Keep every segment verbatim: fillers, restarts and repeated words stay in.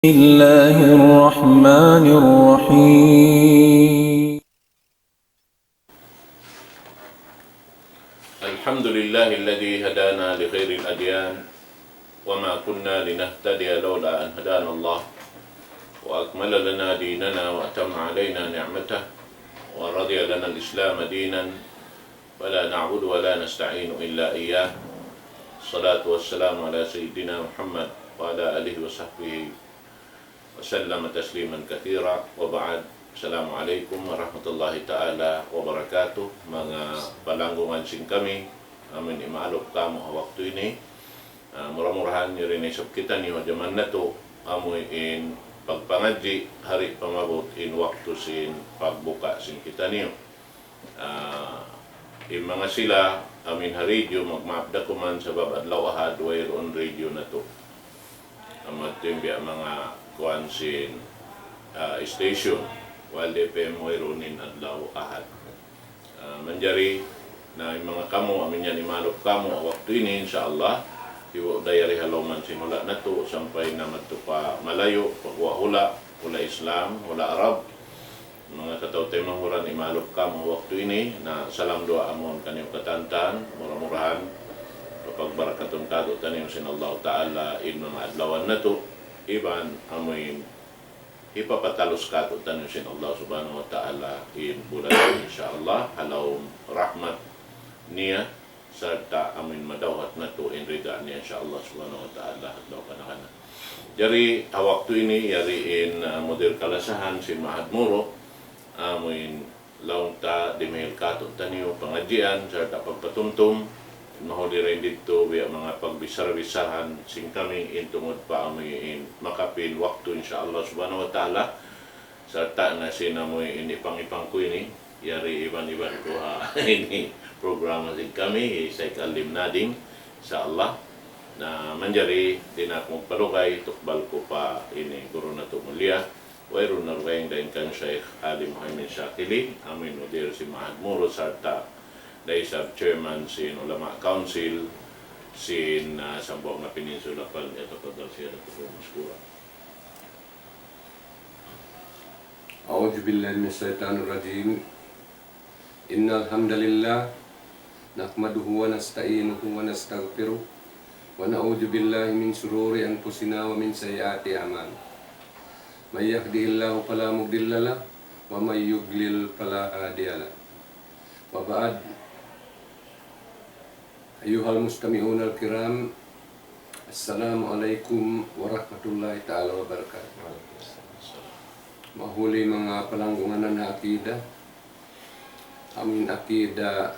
الله الرحمن الرحيم. الحمد لله الذي هدانا لخير الأديان وما كنا لنهتدي لولا أن هدانا الله وأكمل لنا ديننا وأتم علينا نعمته ورضي لنا الإسلام دينا فلا نعبد ولا نستعين إلا إياه. الصلاة والسلام على سيدنا محمد وعلى آله وصحبه وسلم تسليما كثيرا، وبعد. السلام عليكم ورحمة الله تعالى وبركاته. Manga palanggungan sin kami, amin imaalup kamu ha waktu ini. Ah, mura-murahan yari na isab kitaniyu ha jaman natu', amu in pagpangadji' ha di' pa maabut in waktu sin pagbuka sin kitaniyu. Ah, in manga sila, amin ha radio, magmaap da kuman sabab adlaw Ahad, wayruun radio natu'. Amu yadtu in biya' manga kuwan sin, ah, station, Wild F M, wayruun in adlaw Ahad. Ah, manjari na in manga kamu, amin yan imaalup kamu ha waktu ini, insya Allah, hibu' da yari ha lawm sin hula' natu', sampay na madtu pa malayu', pa guwa' hula', hula' Islam, hula' Arab. Manga kataw-taymanghuran, imaalup kamu ha waktu ini, na salam duwaa mawn kaniyu katantan, mura-murahan, papagbarakatun kātu'niyu sin Allah Ta'ala in manga adlawan natu', iban amuin hipapatalus kātu'niyu sin Allah Subhanahu wa Ta'ala in bulan, insya Allah, ha lawm rahmat niya, sarta' amuin madawhat natu' in rida niya, insya Allah Subhanahu wa Ta'ala, ha adlaw kana-kana. Jari, ha waktu ini, yari in, ah, mudir kalasahan sin Ma'had Moro, amuin laung ta dimihil kātu'niyu pangadjian, sarta' pagpatumtum, mahuli dayn didtu, biya' manga pagbichara-bicharahan sin kami, in tungud pa amuin makapin waktu, insya Allah Subhanahu wa Ta'ala, sarta' na sin amuin ipang-ipang ku ini, yari iban-iban ku ha ini programa sin kami, hi Shaykh Alim Nading, insya Allah. Na manjari, di' na aku magpalugay, tukbal ku pa ini guru natu' mulia, wayruun na dugaing dayn kan Shaykh Ali Muhammad Shakili, amuin mudir sin Ma'had Moro, sarta' da isab chairman sin Ulama Council, sin, ah, Zamboanga Peninsula, فليتفضل سيادته مشكورا. أعوذ بالله من الشيطان الرجيم. إن الحمد لله نحمده ونستعينه ونستغفره ونعوذ بالله من شرور أنفسنا ومن سيئات أعمالنا. من يهده الله فلا مضل له ومن يضلل فلا هادي له. وبعد، أيها المستمعون الكرام، السلام عليكم ورحمة الله تعالى وبركاته. Mahuli manga palanggungan ha akida, amuin akida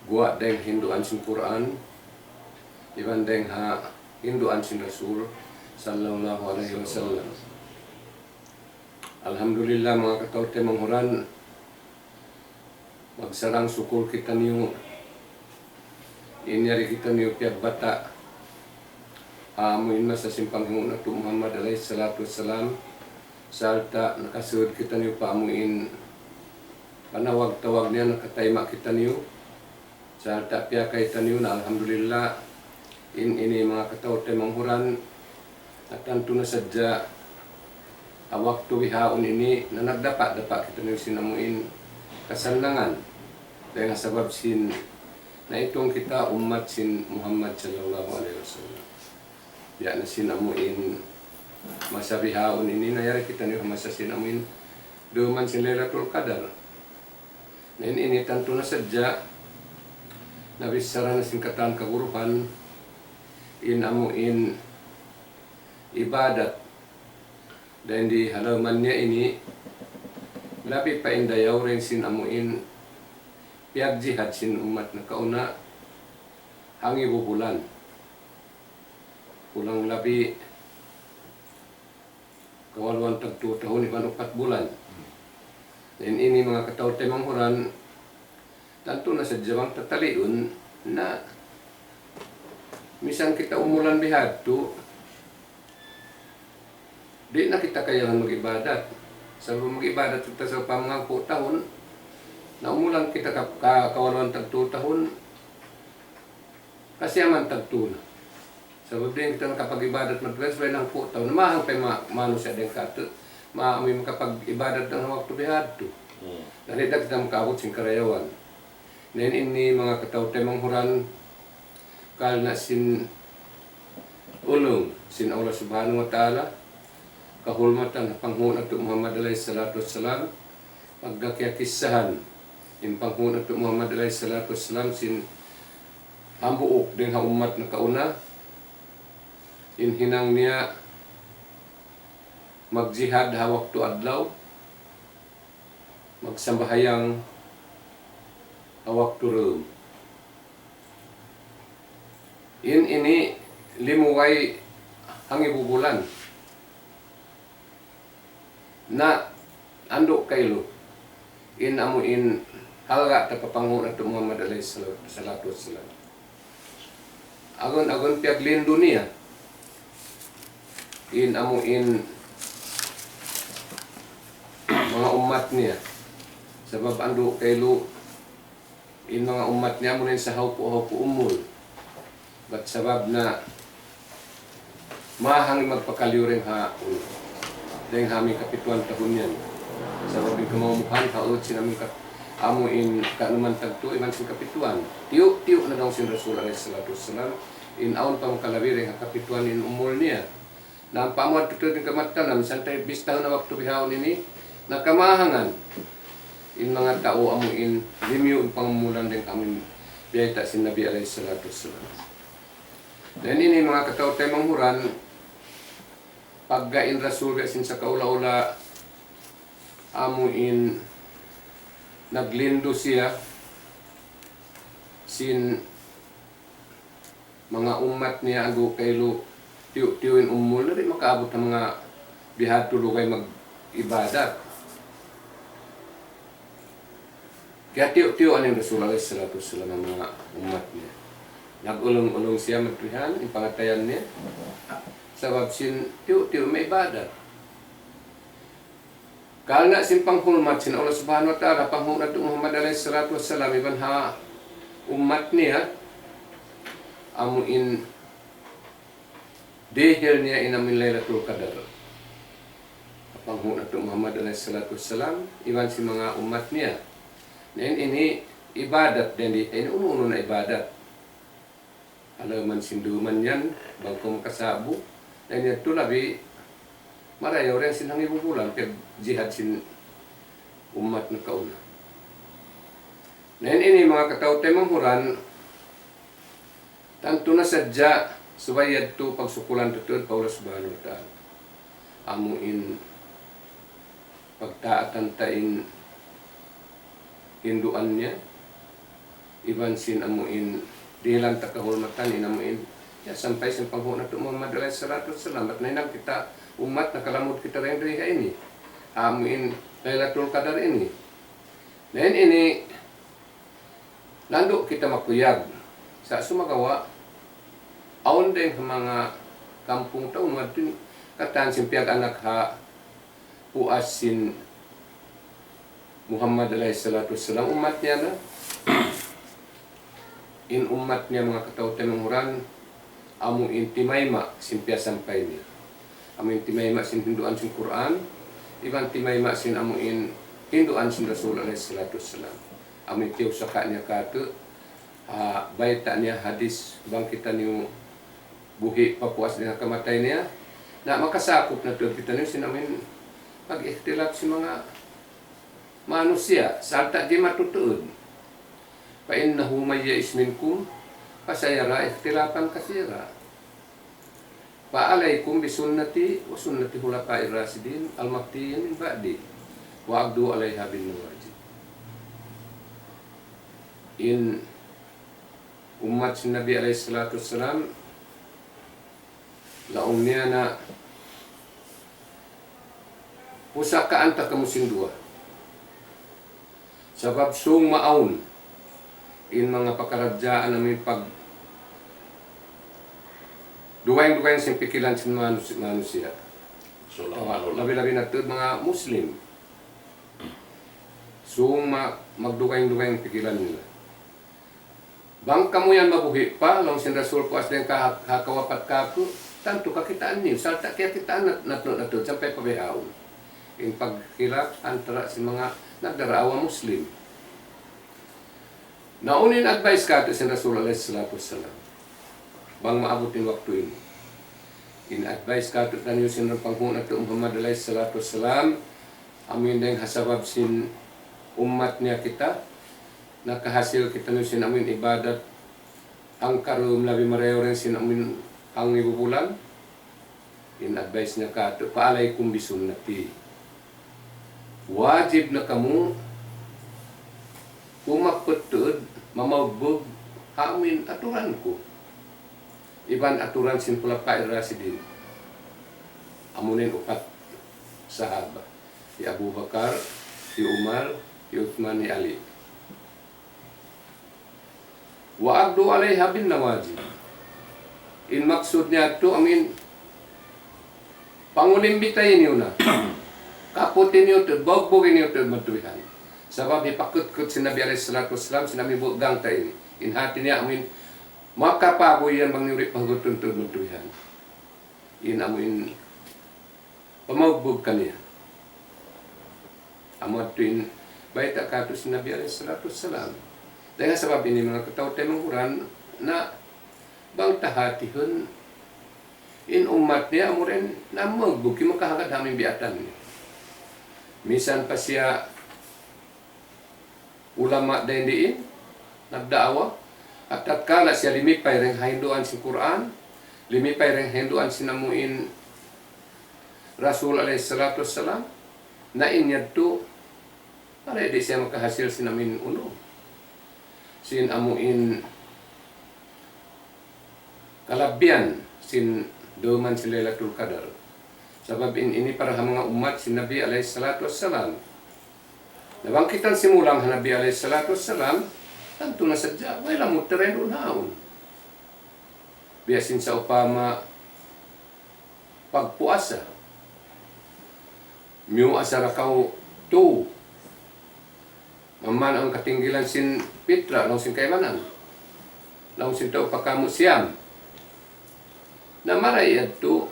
guwa' dayn hinduan sin Qur'an, iban dayn ha hinduan sin Rasul sallallahu alayhi wasallam. Alhamdulillah, manga kataw-taymanghuran, magsarang-sukul kitaniyu. In yari kitaniyu piyagbata' ha amuin masa sin panghindu' natu' Muhammad alayhi salatu wassalam, sarta' nakasud kitaniyu pa amuin panawag-tawag niya, nakatayma' kitaniyu, sarta' piyakay taniyu na, alhamdulillah. In ini manga kataw-taymanghuran, na tantu na sadja ha waktu bihaun ini na nagdapa'-dapa' kitaniyu sin amuin kasannangan. Dayn ha sabab sin naitung kita ummat sin Muhammad sallallahu alayhi wasallam. Biya' na sin amuin masa bihaun ini na yari kitaniyu ha masa sin amuin duman sin Laylatul Qadar. Na in ini tantu na sadja nabichara na sin katan kaguruhan in amuin ibadat dayn di ha lawm niya ini labi pa in dayaw dayn sin amuin piyagjihad sin ummat nakauna hangibu bulan. Kulang labi kawaluan tagtu tahun iban upat bulan. Na in ini manga kataw-taymanghuran, tantu na sadja bang tataliun, na misan kita umulan bihadtu, di' na kita kayahan mag-ibadat. Sabab mag-ibadat kita sa pamangku tahun, na umulan kita ka, ka, kawaluan tagtu tahun, kasi aman tagtu na. Sabab dayn kita nakapag-ibadat madtu, subay nangku' tau, na mahang pa in ma-, manusiya' dayn katu', ma-, amu in makapag-ibadat dayn ha waktu bihadtu. Hmm. Na di' da kita makaabut sin karayawan. Na in ini manga kataw-taymanghuran, karna' sin ulung sin Allah Subhanahu wa Ta'ala, kahulmatan ha panghu' natu' Muhammad alayhi salatu wassalam, pagka kiyakissahan in panghu' natu' Muhammad alayhi salatu wassalam sin hambuuk dayn ha ummat nakauna, in hinang niya magjihad ha waktu adlaw, magsambahayang ha waktu dum. In ini limuway hangibu bulan. Na andu' kailu, in amu in halga' ta pa panghu' natu' Muhammad alayhi salatu, salatu wassalam. Agun-agun piyaglindu niya in amu in manga ummat niya. Sabab andu' kailu in manga ummat niya amu na in sahaupu'-haupu' umul. Bat sabab na mahang in magpakaliyu dayn ha, dayn ha amu in kapituan tahun yan. Sabab in kamawmuhan, haut sin amu in ka-, amu in kaanuman tagtu, iban sin kapituan. Tiyu'-tiyu' na daw sin Rasul alayhi salatu wassalam, in awn pa makalabi dayn ha kapituan in umul niya. Na ampa amu tuud in kamattanan, misan ta bistahun ha waktu bihaun ini, na kamahangan in manga tau amu in limiyu in pangumulan dayn ha amu in biyayta' sin Nabi alayhi salatu wassalam. Na in ini manga kataw-taymanghuran, pagga in Rasul biya' sin sakaula-ula amu in naglindu siya sin manga ummat niya andu' kailu tiyu'-tiyu' in umul na di' makaabut ha manga bihadtu lugay mag-ibadat. Kiyatiyu'-tiyu' in Rasul alayhi salatu wassalam ha manga ummat niya. Nag-ulung-ulung siya madtu bihan in pangatayan niya. Sabab sin tiyu'-tiyu' in ibadat. Karna' sin panghulmat sin Allah Subhanahu wa Ta'ala, panghu' natu' Muhammad alayhi salatu wassalam, iban ha ummat niya, amu in dihil niya in amu in Laylatul Qadar. Panghu' natu' Muhammad alayhi salatu wassalam, iban sin manga ummat niya. Na in ini ibadat dayn di, ini unu-unu na ibadat. Halaman sin duman yan, bang kaw makasa'bu, na in yadtu labi marayaw dayn sin hangibu bulan, piyag-jihad sin ummat nakauna. Na in ini manga kataw-taymanghuran, tantu na sadja subay yadtu pagsukulan tuud pa Allah Subhanahu wa Ta'ala. Amu in pagtaatan ta in hinduan niya, iban sin amu in dihilan ta kahulmatan in amu in, ya, sampay sin panghu' natu' Muhammad alayhi salatu wassalam. Bat nahinang kita ummat nakalamud kita dayn di ha ini. Amu in Laylatul Qadar ini. Na in ini, landu' kita makuyag. Sa' sumagawa', awn dayn ha manga kampung tau, madtu in katan sin piyag-anak ha puas sin Muhammad alayhi salatu wassalam, ummat niya na. In ummat niya manga kataw-taymanghuran, amu in timayma' sin piyasampay niya. Amu in timayma' sin hinduan sin Qur'an, iban timayma' sin amu in hinduan sin Rasul alayhi salatu wassalam. Amu in tiyusaka niya katu', ha, bayta' niya hadis, bang kitaniyu buhi' pa puas dayn ha kamatay niya, na makasakup na tuud kitaniyu sin amu in pag-ikhtilaf sin manga manusiya', sarta' di' matutuud. فإنه من يعش منكم فسيرى اختلافا كثيرا. فعليكم بسنتي وسنة الخلفاء الراشدين المهديين من بعدي وعضوا عليها بالنواجذ. In ummat sin Nabi alayhi salatu wassalam, laung niya na pusakaan ta kamu sin duwa. Sabab sung maawn in manga pakaradjaan amu in pagdugaing-dugaing sin pikilan sin manusi-, manusiya'. Labi-labi na tuud manga Muslim. Sung ma-, magdugaing-dugaing pikilan nila. Bang kamu yan mabuhi' pa, laung sin Rasul, puas dayn ha, ha kawapat kāku', tantu kakitaan niyu, sarta' kiyakitaan nat-, natu', natu', sampay pa bihaun. In pagkhilaf antara sin manga nagdaraawa Muslim. Na unu in advice kātu' sin Rasul alayhi salatu wassalam. Bang maabut in waktu ini. In advice kātu'niyu sin panghu' natu' Muhammad alayhi salatu wassalam, amuin dayn ha sabab sin ummat niya kita, nakahasil kitaniyu sin amuin ibadat, hangkarum labi marayaw dayn sin amuin hangka bulan, in advice niya kātu', فعليكم بسنتي. Wajib na kamu, kumaputud, mamaugbug, ha amuin aturan ku. Iban aturan sin Khulafa ar-Rashidin. Amuin upat sahaba. Hi Abu Bakar, hi Umar, hi Uthman, hi Ali. وعضوا عليها بالنواجذ. In maksud niya tu amuin pangulimbitay niyu na. Kaputi niyu tu, bugbugi niyu tu, madtu bihan. Sabab hipakutkut sin Nabi alayhi salatu wassalam, sin amuin bugang ta ini. In hati niya amuin makapabuyan bang niyu di' pahugutun tu, madtu bihan. In amuin pamaugbug kaniya. Amu yadtu in bayta' kātu' sin Nabi alayhi salatu wassalam. Dayn ha sabab ini manga kataw-taymanghuran na bang ta hatihun in ummat niya amu ra in namaugbug, kimakahagad ha amuin biatan niya. Misan pa siya ulama dayn diin, nagdaawa, ha tatkala siya limipay dayn ha hinduan sin Qur'an, limipay dayn ha hinduan sin amuin Rasul alayhi salatu wassalam, na in yadtu, aray di' siya makahasil sin amuin unu. Sin amuin kalabbihan sin duman sin Laylatul Qadar. Sabab in ini para ha manga ummat sin Nabi alayhi salatu wassalam. Na bang kita simulang ha Nabi alayhi salatu wassalam, tantu na sadja, way lamud ta dayn duun ha yaun. Biya' sin sawpama pagpuasa. Miyuasa da kaw tu. Maman awn katinggilan sin pitra, laung sin kaibanan. Laung sin tau pa kamu siyam. Na marayaw yadtu,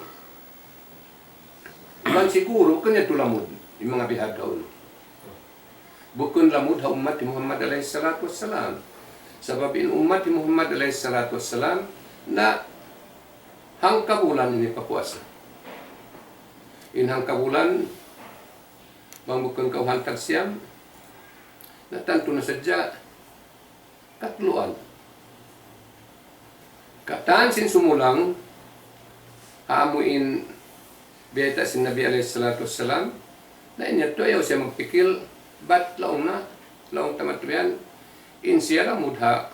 iban siguru, bukun yadtu lamud, in manga bihadtu. Bukun lamud ha ummat hi Muhammad alayhi salatu wassalam. Sabab in ummat hi Muhammad alayhi salatu wassalam, na hangka bulan ini papuasa. In hangka bulan, bang bukun kaw hantag siyam, na tantu na sadja katluan. Katan sin sumulang, ha amuin bayta' sin Nabi alayhi salatu wassalam, na in yadtu ayaw siya magpikil, bat laung na, laung ta madtu bihan, in siya lamud ha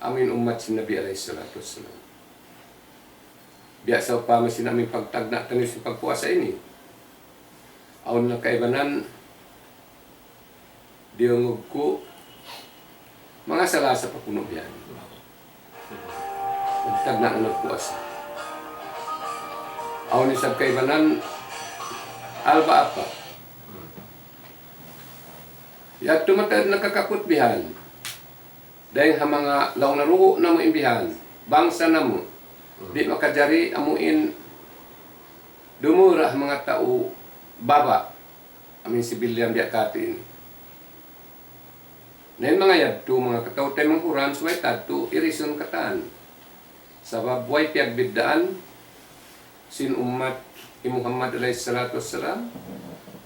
amuin ummat sin Nabi alayhi salatu wassalam. Biya' sawpama sin amuin pagtagna' taniyu sin pagpuasa ini. Awn na kaibanan, diyungug ku, manga Salasa pa kunu' bihan. Nagtagna' na nagpuasa. Awn isab kaibanan, Alba' pa. Yadtu mataud nakakaput bihan. Dayn ha manga laung na dugu' namu' in bihan, bangsa namu', di' makajari amuin dumura' ha manga tau baba', amuin sibilyan biya' katu' ini. Na in manga yadtu, manga kataw-taymanghuran, subay ta yadtu irisun katan. Sabab way piyagbiddaan sin ummat hi Muhammad alayhi salatu wassalam,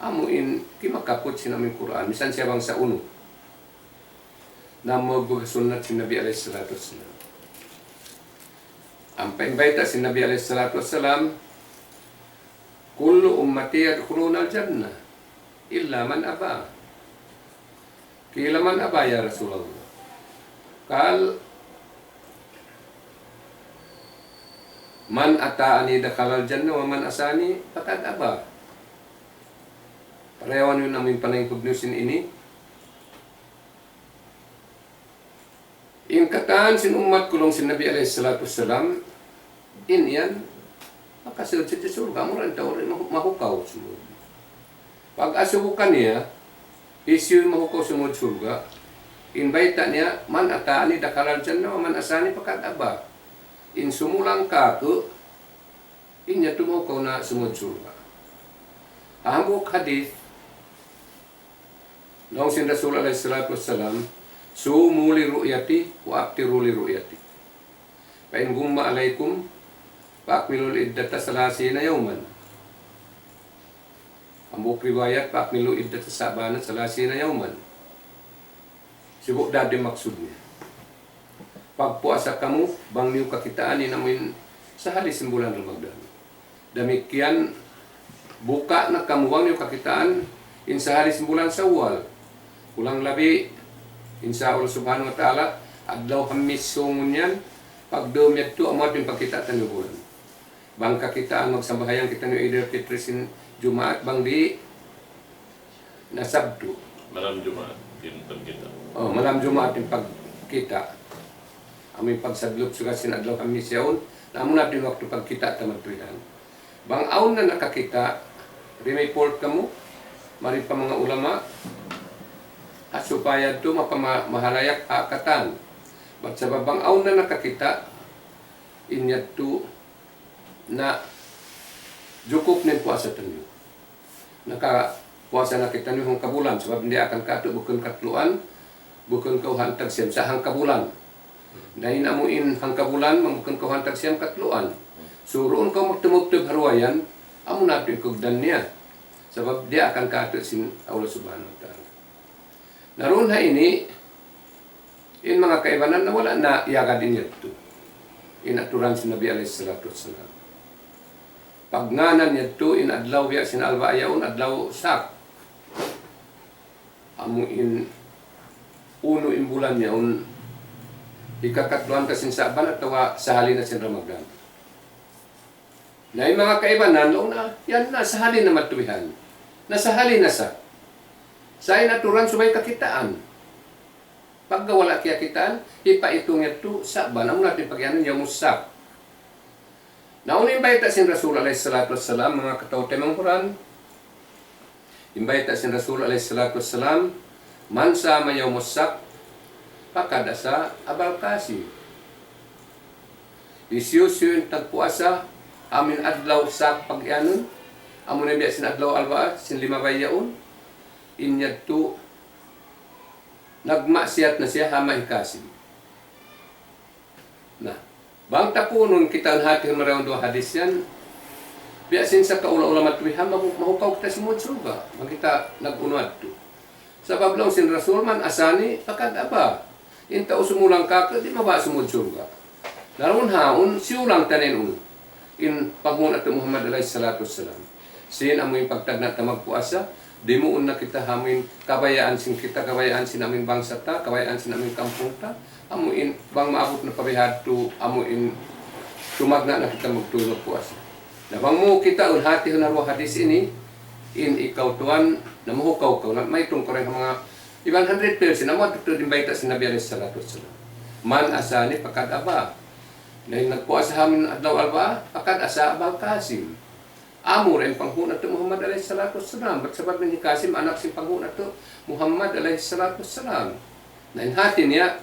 amuin kimakaput sin amuin Qur'an, misan siya bangsa unu. Namaugbug ha sunnat sin Nabi alayhi salatu wassalam. Ampa in bayta' sin Nabi alayhi salatu wassalam, كل أمتي يدخلون الجنة إلا من أبى. قيل من أبى يا رسول الله؟ قال من أطاعني دخل الجنة ومن عصاني فقد أبى. Parayawan niyu in amuin panaykud niyu sin ini. In katan sin ummat ku laung sin Nabi alayhi salatu wassalam, in yan, makasud sadja surga', amura in tau di' mahu-, mahukaw sumud. Pag-asubu kaniya, hisiyu in mahukaw sumud surga', In bayta' niya, من أطاعني دخل الجنة ومن عصاني فقد أبى. In sumulang kāku', in yadtu mahukaw na sumud surga'. Ha hambuuk hadith, laung sin Rasul alayhi salatu wassalam, صوموا لرؤيتي وأفطروا لرؤيتي. فإن غم عليكم فأكملوا العدة ثلاثين يوما. Hambuuk riwayat, فأكملوا عدة شعبان ثلاثين يوما. Sibu' da in maksud niya. Pagpuasa kamu, bang niyu kakitaan in amuin sahali sin bulan Ramadan. Damikkiyan, buka na kamu bang niyu kakitaan in sahali sin bulan Sawwal. Kulang labi, insya Allah subhanahu wa ta'ala, adlaw Hamis sungun yan, pagdum yadtu, amu yadtu in pagkita' taniyu bulan. Bang kakitaan magsambahayang kitaniyu Idul Fitri sin Jumaat, bang di' na Sabtu. Malam Jumaat, in pagkita'. Oh, malam Jumaat in pagkita'. Amu in pagsadlup suga sin adlaw Hamis yaun, na amu na in waktu pagkita' ta madtu yan. Bang awn na nakakita', rimiport kamu, mari pa manga ulama, ha supaya yadtu mapama-, mahalayak ha katan. Bat sabab bang awn na nakakita', in yadtu na jukup na in puasa taniyu. Nakapuasa na kitaniyu hangka bulan, sabab in diyaakan kātu' bukun katluan, bukun kawhaan tagsiyam, sa' hangka bulan. Na in amu in hangka bulan, bang bukun kawhaan tagsiyam, katluan. So, duun kaw magtumubtub ha duwa yan, amu na in kugdan niya. Sabab diyaakan kātu' sin Allah subhanahu wa ta'ala. Na duun ha ini, in manga kaibanan na wala' na iyagad in yadtu. In aturan sin Nabi alayhi salatu wassalam. Pagngānan yadtu in adlaw biya' sin Alba yaun, adlaw Shak. Amu in unu in bulan yaun, hikakatluan ka sin Sha'ban atawa sahali na sin Ramadan. Na in manga kaibanan, laung na, yan na, sahali na madtu bihan. Na sahali na sa. Sa' in aturan subay kakitaan. Pagga wala' kiyakitaan, hipaitung yadtu Sha'ban, amu na in pagiyanun yawmus Shak. Na unu in bayta' sin Rasul alayhi salatu wassalam, manga kataw-taymanghuran, in bayta' sin Rasul alayhi salatu wassalam, من صام يوم السبت فقد أطاع أبا القاسم. Hisiyu-siyu in tagpuasa amu in adlaw Shak pagiyanun, amu in biya' sin adlaw Alba, sin limabay yaun, in yadtu nagmaksiyat na siya ha Ama' hi Qasim. Na, bang ta kunun kita hātihun marayaw in duwa hadis yan, biya' sin sakaula-ula madtu bihan, mahu-, mahukaw kita sumud surga', bang kita nag-unu yadtu. Sabab laung sin Rasul, من عصاني فقد أبى. In tau sumulang kāku', di' mabaya' sumud surga'. Na duun ha yaun, siyulang ta na in unu. In panghu' natu' Muhammad alayhi salatu wassalam. Sin amu in pagtagna' ta magpuasa, dimuun na kita ha amu in kabayaan sin kita, kabayaan sin amu in bangsa ta, kabayaan sin amu in kampung ta, amu in bang maabut na pa bihadtu, amu in tumagna' na kita magtūy magpuasa. Na bang mu kitaun hātihun ha duwa hadis ini, in ikaw tuwan, na mahukaw kaw, na maitung kaw dayn ha manga iban hundred percent, amu yadtu in bayta' sin Nabi alayhi salatu wassalam. من عصاني فقد أبى. Na in nagpuasa ha amu in adlaw Alba, فقد أطاع أبا القاسم. Amu ra in panghu' natu' Muhammad alayhi salatu wassalam. Bat sabab in hi Qasim anak sin panghu' natu' Muhammad alayhi salatu wassalam. Na in hāti niya,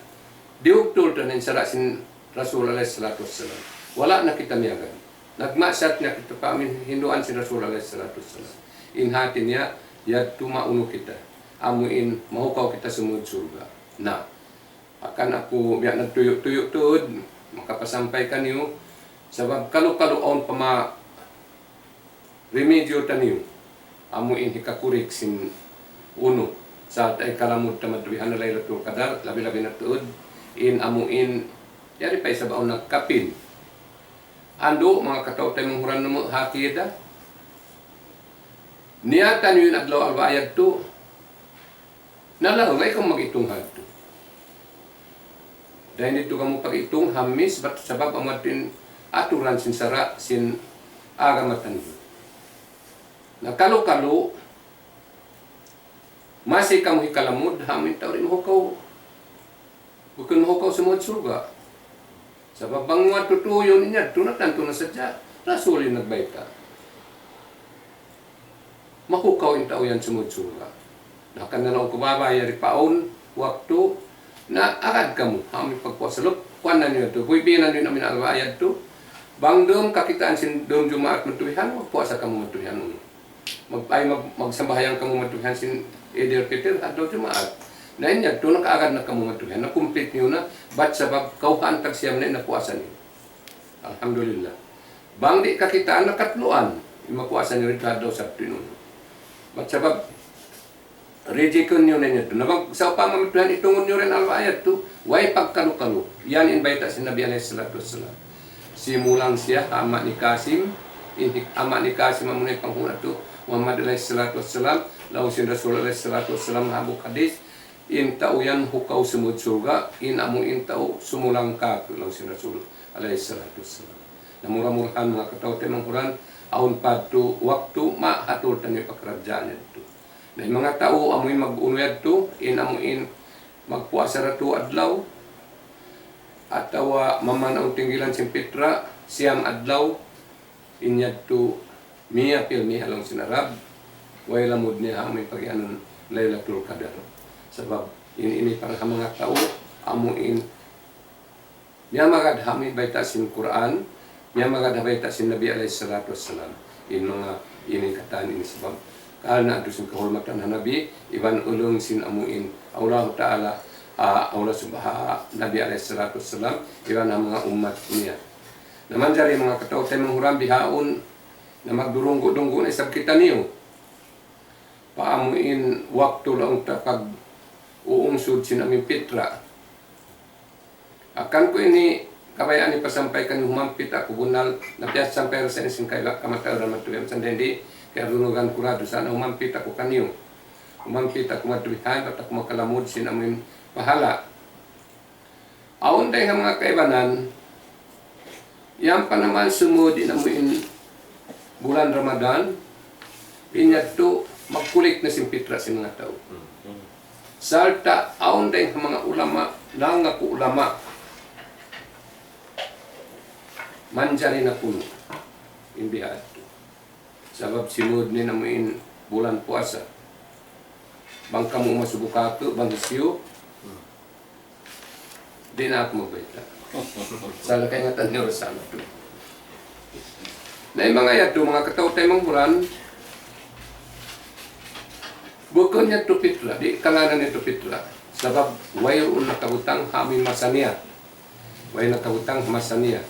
diyugtul ta na in sara' sin Rasul alayhi salatu wassalam. Wala' na kita miyagad. Nagmaksiyat na kita pa amu in hinduan sin Rasul alayhi salatu wassalam. In hāti niya, yadtu maunu kita. Amu in mahukaw kita sumud surga'. Na, akan aku biya' nagtuyu'-tuyu' tuud, makapasampay kaniyu, sabab kalu-kalu awn pa ma-, remedyo taniyu, amu in hikakurik sin unu, sa' ta ikalamud ta madtu bihan na Laylatul Qadar, labi-labi na tuud, in amu in, yari pa isab awn nagkapin. Andu', manga kataw-taymanghuran namu' ha akida, niyatan niyu in adlaw Alba yadtu, na laung, ayaw kamu mag-itung hadtu. Dayn didtu kamu pag-itung Hamis, bat sabab amu yadtu in aturan sin sara' sin agama taniyu. Na kalu-kalu, masi kamu hikalamud, ha amu in tau di' mahukaw. Bukun mahukaw sumud surga'. Sabab bang mu tutuyun in yadtu na tantu na sadja, Rasul in nagbayta'. Mahukaw in tau yan sumud surga'. Na, hangkan na laung ku baba, yari pa awn waktu, Na agad kamu, ha amu in pagpuasa lup, kuwan na niyu yadtu, puy binan niyu na amu in alwa' yadtu. Bang dum kakitaan sin dum Jumaat madtu bihan, magpuasa kamu madtu bihan unu. Mag-, ay, mag-, magsambahayang kamu madtu bihan sin Eid al-Fitr, adlaw Jumaat. Na in yadtu, nakaagad na kamu madtu bihan, na-complete niyu na, bat sabab kawhaan tag siyam na in napuasa niyu. Alhamdulillah. Bang di' kakitaan, nakatluan, in mapuasa niyu rin adlaw Sabtu inun. Bat sabab, rijikun niyu na in yadtu. Na bang sawpama madtu bihan, itungun niyu rin alwa' yadtu, way pagkalu-kalu. Yan in bayta' sin Nabi alayhi salatu wassalam. Simulang siya, ama' ni Qasim, in hik-, ama' ni Qasim, amuna in panghu' natu', Muhammad alayhi salatu wassalam, laung sin Rasul alayhi salatu wassalam, ha hambuuk hadith, in tau yan hukaw sumud surga', in amu in tau sumulang kātu', laung sin Rasul alayhi salatu wassalam. Na mura-murahan manga kataw-taymanghuran, awn pa yadtu waktu mahatul taniyu pakaradjaan yadtu. Na in manga tau amu in mag-unu yadtu, in amu in magpuasa da tū adlaw, atawa mamanaw tinggilan sin pitra, siyam adlaw, in yadtu miya fil miya laung sin Arab, way lamud niya ha amu in pagiyanun Laylatul Qadar. Sabab in ini para ha manga tau, amu in miyamagad ha amu in bayta' sin Qur'an, miyamagad ha bayta' sin Nabi alayhi salatu wassalam. In manga ini katan ini sabab. Karna' adtu sin kahurmatan ha Nabi, iban ulung sin amu in Allahu Ta'ala, ah, Allah subha-, Nabi alayhi salatu wassalam, iban ha manga ummat niya. Na manjari manga kataw-taymanghuran bihaun, na magdurunggu'-dunggu' na isab kitaniyu. Pa amu in waktu laung ta pag-uungsud sin amu in pitra. Akan ku ini kabayaan ipasampay kaniyu, humampit aku bunnal, na piyasampay ra sa ini sin kaiba kamatauran madtu bihan, misan dayn di, kiyadunugan ku ra dusa na humampit aku kaniyu. Humampit aku madtu bihan, bat aku makalamud sin amu in pahala'. Awn dayn ha manga kaibanan, yan pa naman sumud in amu in bulan Ramadan, in yadtu magkulik na sin pitra sin manga tau. Sarta' awn dayn ha manga ulama, nangaku ulama, manjari na kunu' in biha' yadtu. Sabab simud na in amu in bulan puasa. Bang kamu masubu kātu', bang hisiyu, di' na aku magbayta'. Sa' kaingatan niyu ra sa' natu'. Na in manga yadtu, manga kataw-taymanghuran, bukun yadtu pitra, di' kangānan yadtu pitra. Sabab wayruun nakabutang ha amu in masa niya. Way nakabutang ha masa niya.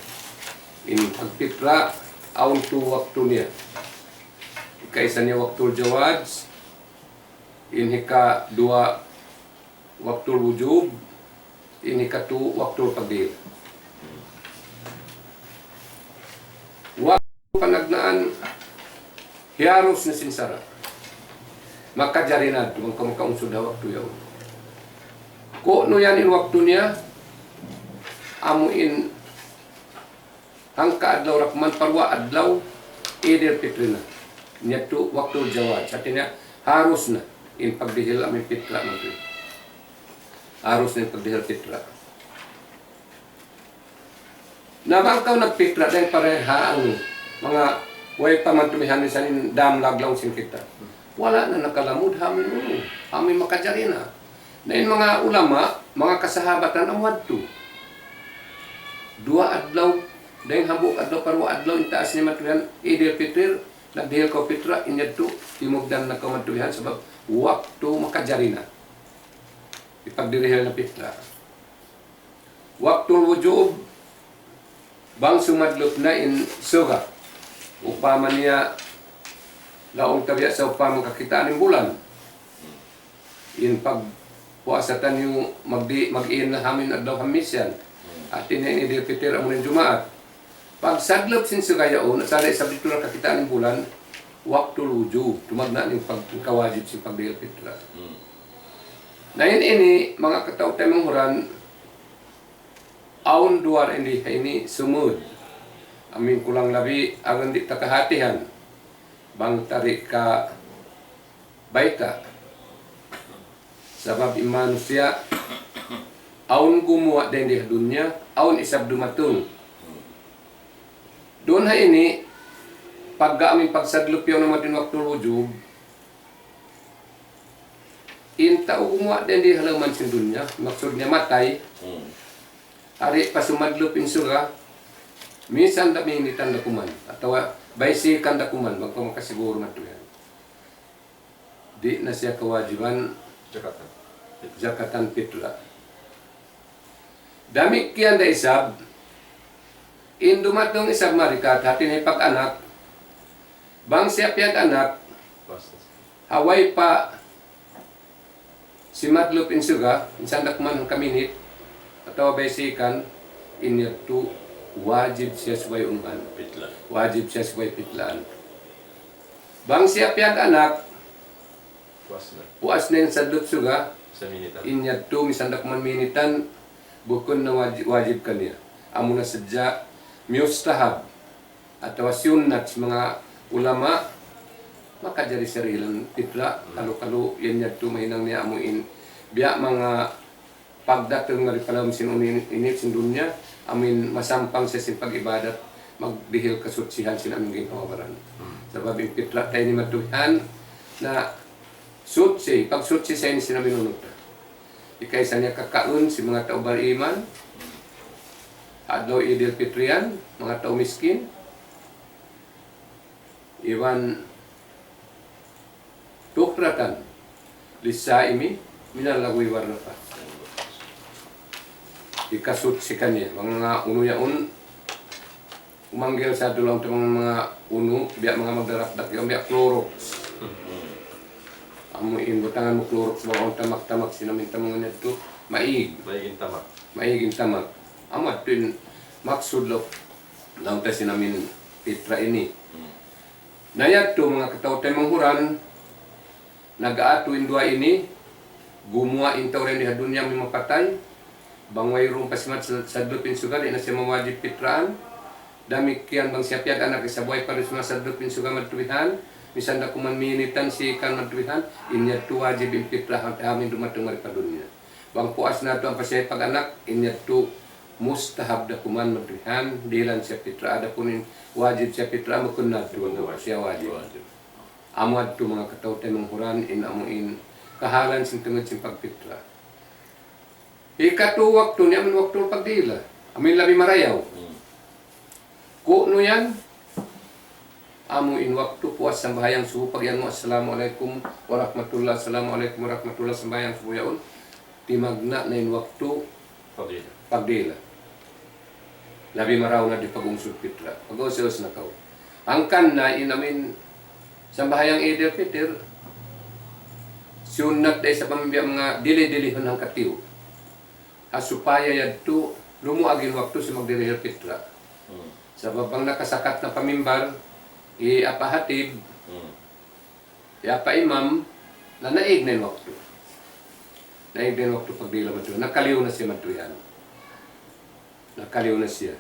In pagpitra, awn tū waktu niya. Hikaisa niya waktul jawaz, in hikaduwa waktul wujub, in hikatū waktul pagdihil. Waktu panagnaan, hiharus na sin sara'. Makajari na yadtu, bang kaw makaunsud ha waktu yaun. Ku'nu yan in waktu niya, amu in hangka adlaw ra kuman pa duwa adlaw, Idil Fitri na. Yadtu waktul jawaz. Hāti niya, harus na in pagdihil amu in pitra madtu. Harus na in pagdihil pitra. Na bang kaw nagpitra dayn pa dayn ha anu, manga way pa madtu bihan misan in damlag laung sin kita. Wala' na nakalamud ha amu in unu, ha amu in makajari na. Na in manga ulama, manga kasahabatan amu yadtu. Duwa adlaw, dayn hambuuk adlaw pa duwa adlaw in taas niya madtu bihan, Idil Fitri, nagdihil kaw pitra, in yadtu, timugdan na kaw madtu bihan sabab waktu makajari na. Ipagdirihil na pitra. Waktul wujub, bang sumadlup na in suga. Upama niya, laung ta biya' sawpama kakitaan in bulan. In pagpuasa taniyu magdi-, mag-in na ha amu in adlaw Hamis yan. Hāti niya in Idil Fitri amu in Jumaat. Pagsadlup sin suga yaun, asal da isab didtu na kakitaan in bulan, waktul wujub, tumagna' in pag-, kawajib sin pagdihil pitra. Na in ini, manga kataw-taymanghuran, awn duwa ra ini, ini sumud. Amu in kulang labi, awn di' ta kahatihan. Bang ta di' kabayta'. Sabab in manusiya', awn gumuwa' dayn di ha dunya, awn isab dumatung. Duun ha ini, pagga amu in pagsadlup yaun amu in waktul wujub, In tau gumuwa' dayn di ha lawm sin dunya, maksud niya matay, hmm, di' pa sumadlup in surga', minsan da minit da kuman, atawa baysikan da kuman, bang kaw makasiguru madtu yan. Di' na siya kawajiban zakatan, zakatan pitra. Damikkiyan da isab, in dumatung isab mari ka hati niya pag-anak, bang siya piyag-anak, ha way pa simadlup in surga', minsan da kuman hangka minit, atawa baysikan, in yadtu wajib siya subay unuhan. Pitla. Wajib siya subay pitlaan. Bang siya piyag-anak, puas na. Puas na in sadlup surga', sa minitan. In yadtu, minsan da kuman minitan, bukun na waji-, wajib kaniya. Amu na sadja mustahab, atawa sunnat sin manga ulama, makajari siya dihilan pitra, hmm, kalu-kalu, yan yadtu mahinang niya amu in, biya' manga pagdatung mari pa lawm sin unu ini, ini sin dunya, amu in masampang siya sin pag-ibadat, magdihil kasutsihan sin amu in ginhawa-baran. Hmm. Sabab in pitra ta ini madtu bihan, na sutsi, pagsutsi sa ini sin amu in unu ta. Ikaisa niya kakaun sin manga tau bariman, adlaw Idil Pitri yan, manga tau miskin, iban tuhratan lissaimi minal lagwi war rafath. Hikasutsi kaniya, manga unu yaun, umanggil sa dulang tu manga unu, biya' manga magdarak-dak yaun, biya' Clorox. Amu in butangan mu Clorox, bang awn tamak-tamak sin amu in tamungan yadtu, maig. Maig in tamak. Maig in tamak. Amu yadtu in maksud laung, laung ta sin amu in pitra ini. Hmm. Na yadtu manga kataw-taymanghuran, nag-aatu in duwa ini, gumuwa' in tau dayn di ha dunya amu in mapatay, bang wayruun pa simad sa-, sadlup in surga', di' na siya mawajib pitraan. Damikkiyan bang siya piyag-anak isab way pa da simad sadlup in surga' madtu bihan, minsan da kuman minitan sikan madtu bihan, in yadtu wajib in pitra ha-, ha amu in dumatung mari pa dunya. Bang puas na yadtu ampa siya pag-anak, in yadtu mustahab da kuman madtu bihan, dihilan siya pitra, adapun in wajib siya pitra, amu kun na yadtu, siya wajib. Wajib. Amu yadtu manga kataw-taymanghuran in amu in kahalan sin tungud sin pagpitra. Hikatu waktu niya amu in waktu pagdihil. Amu in labi marayaw. Hmm. Ku'nu yan? Amu in waktu puas sambahayang subuh pag-iyan mu, "Assalamu alaykum warahmatullah, assalamu alaykum warahmatullah," sambahayang subuh yaun. Timagna' na in waktu pagdihil. Pagdihil. Labi marayaw na di' pag-ungsud pitra. Pag-usud na kaw. Hangkan na in amu in sambahayang Idil Pitir, sunnat da isab amu in biya' manga dili-dilihun hangkatiyu'. Ha supaya yadtu lumuag in waktu sin magdihil pitra. Hmm. Sabab bang nakasakat na pa mimbar, hi apa hatib, hmm, hi apa imam, na naig na in waktu. Naig na in waktu pagdihil madtu. Nakaliyu na siya madtu yan. Nakaliyu na siya.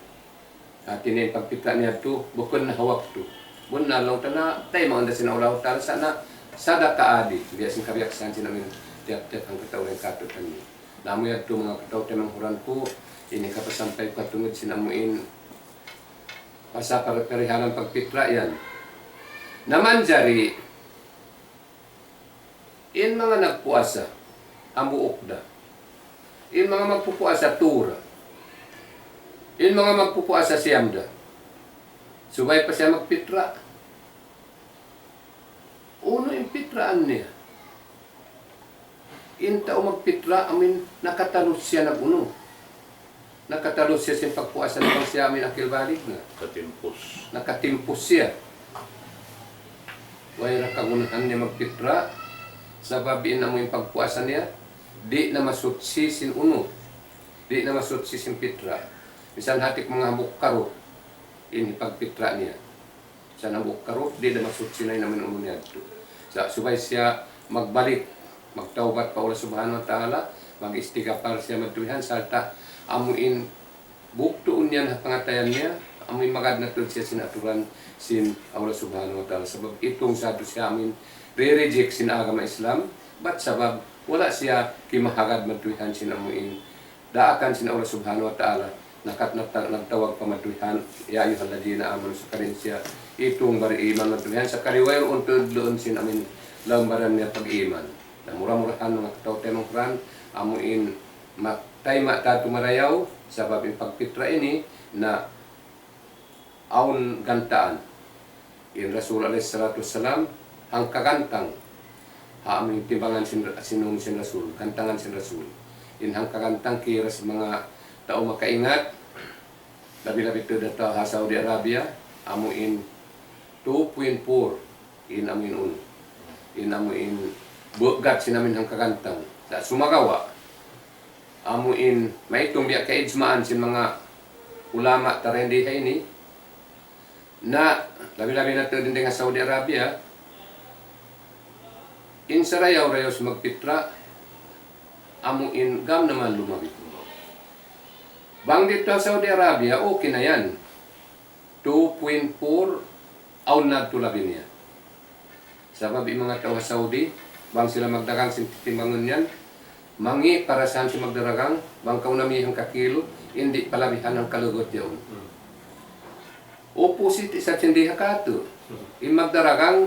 Hati niya in pagpitra niya yadtu, bukun na ha waktu. Bunnal laung ta na, taymanghud da sin Allahu Ta'ala sa' na sadaka adi. Biya' sin kabiyaksahan sin amu in tiyap-tiyap hangkatau in katu'niyu. Na amu yadtu manga kataw-taymanghuran ku, ini kapasampay ku ha tungud sin amu in pasal par-, parihalan pagpitra yan. Na manjari, in manga nagpuasa, hambuuk da. In manga magpupuasa, tū ra. In manga magpupuasa, siyam da. Subay pa siya magpitra. Unu in pitraan niya? In tau magpitra, amu in nakatalus siya nag-unu. Nakatalus siya sin pagpuasa na bang siya amu in akil balig na. Nakatimpus. Nakatimpus siya. Way ra kagunahan niya magpitra, sabab in amu in pagpuasa niya, di' na masuchi sin unu, di' na masuchi sin pitra. Misan hati ku manga hambuuk karup, in pagpitra niya. Sa' hambuuk karup, di' da masuchi na in amu in unu niya yadtu. Sa' subay siya magbalik, magtawbat pa Allah Subhanahu wa Ta'ala, mag-istighfar siya madtu bihan, sarta' amu in buktuun niya ha pangatayan niya, amu in magad na tuud siya sin aturan sin Allah Subhanahu wa Ta'ala. Sabab itung sa yadtu siya amu in re-reject sin agama Islam, bat sabab wala' siya kimahagad madtu bihan sin amu in daakan sin Allah Subhanahu wa Ta'ala, nakat nagta-, nagtawag pa madtu bihan, "Ya ayyuhalladhina amanu," sakali in siya itung bariman madtu bihan, sakali wayruun tuud duun sin amu in lawm baran niya pag-iman. Na mura-murahan manga kataw-taymanghuran, amu in matay ma tatu marayaw, sabab in pagpitra ini na awn gantaan. In Rasul alayhi salatu wassalam, hangka gantang. Ha amu in timbangan sin, sin, sin Rasul, gantangan sin Rasul. In hangka gantang kira sin manga tau makaingat, labi-labi tuud ha Saudi Arabia, amu in two point four, in amu in unu. In amu in bugat sin amu in hangka gantang. Sa' sumagawa', amu in maitung biya' kaijmaan sin manga ulama tarindi ha ini, na labi-labi na tuud dayn ha Saudi Arabia, in sarayaw-rayaw sin magpitra, amu in gam naman lumabi. Bang didtu ha Saudi Arabia, okay na yan. Two point four, awn na tuud labi niya. Sabab in manga tau ha Saudi, bang sila magdagang sin titimbangun yan, mangi' parasahan sin magdaragang, bang kaw nami hangka kilu, in di' palabihan hangka lugut yaun. Opposite isab sin di ha katu'. In magdaragang,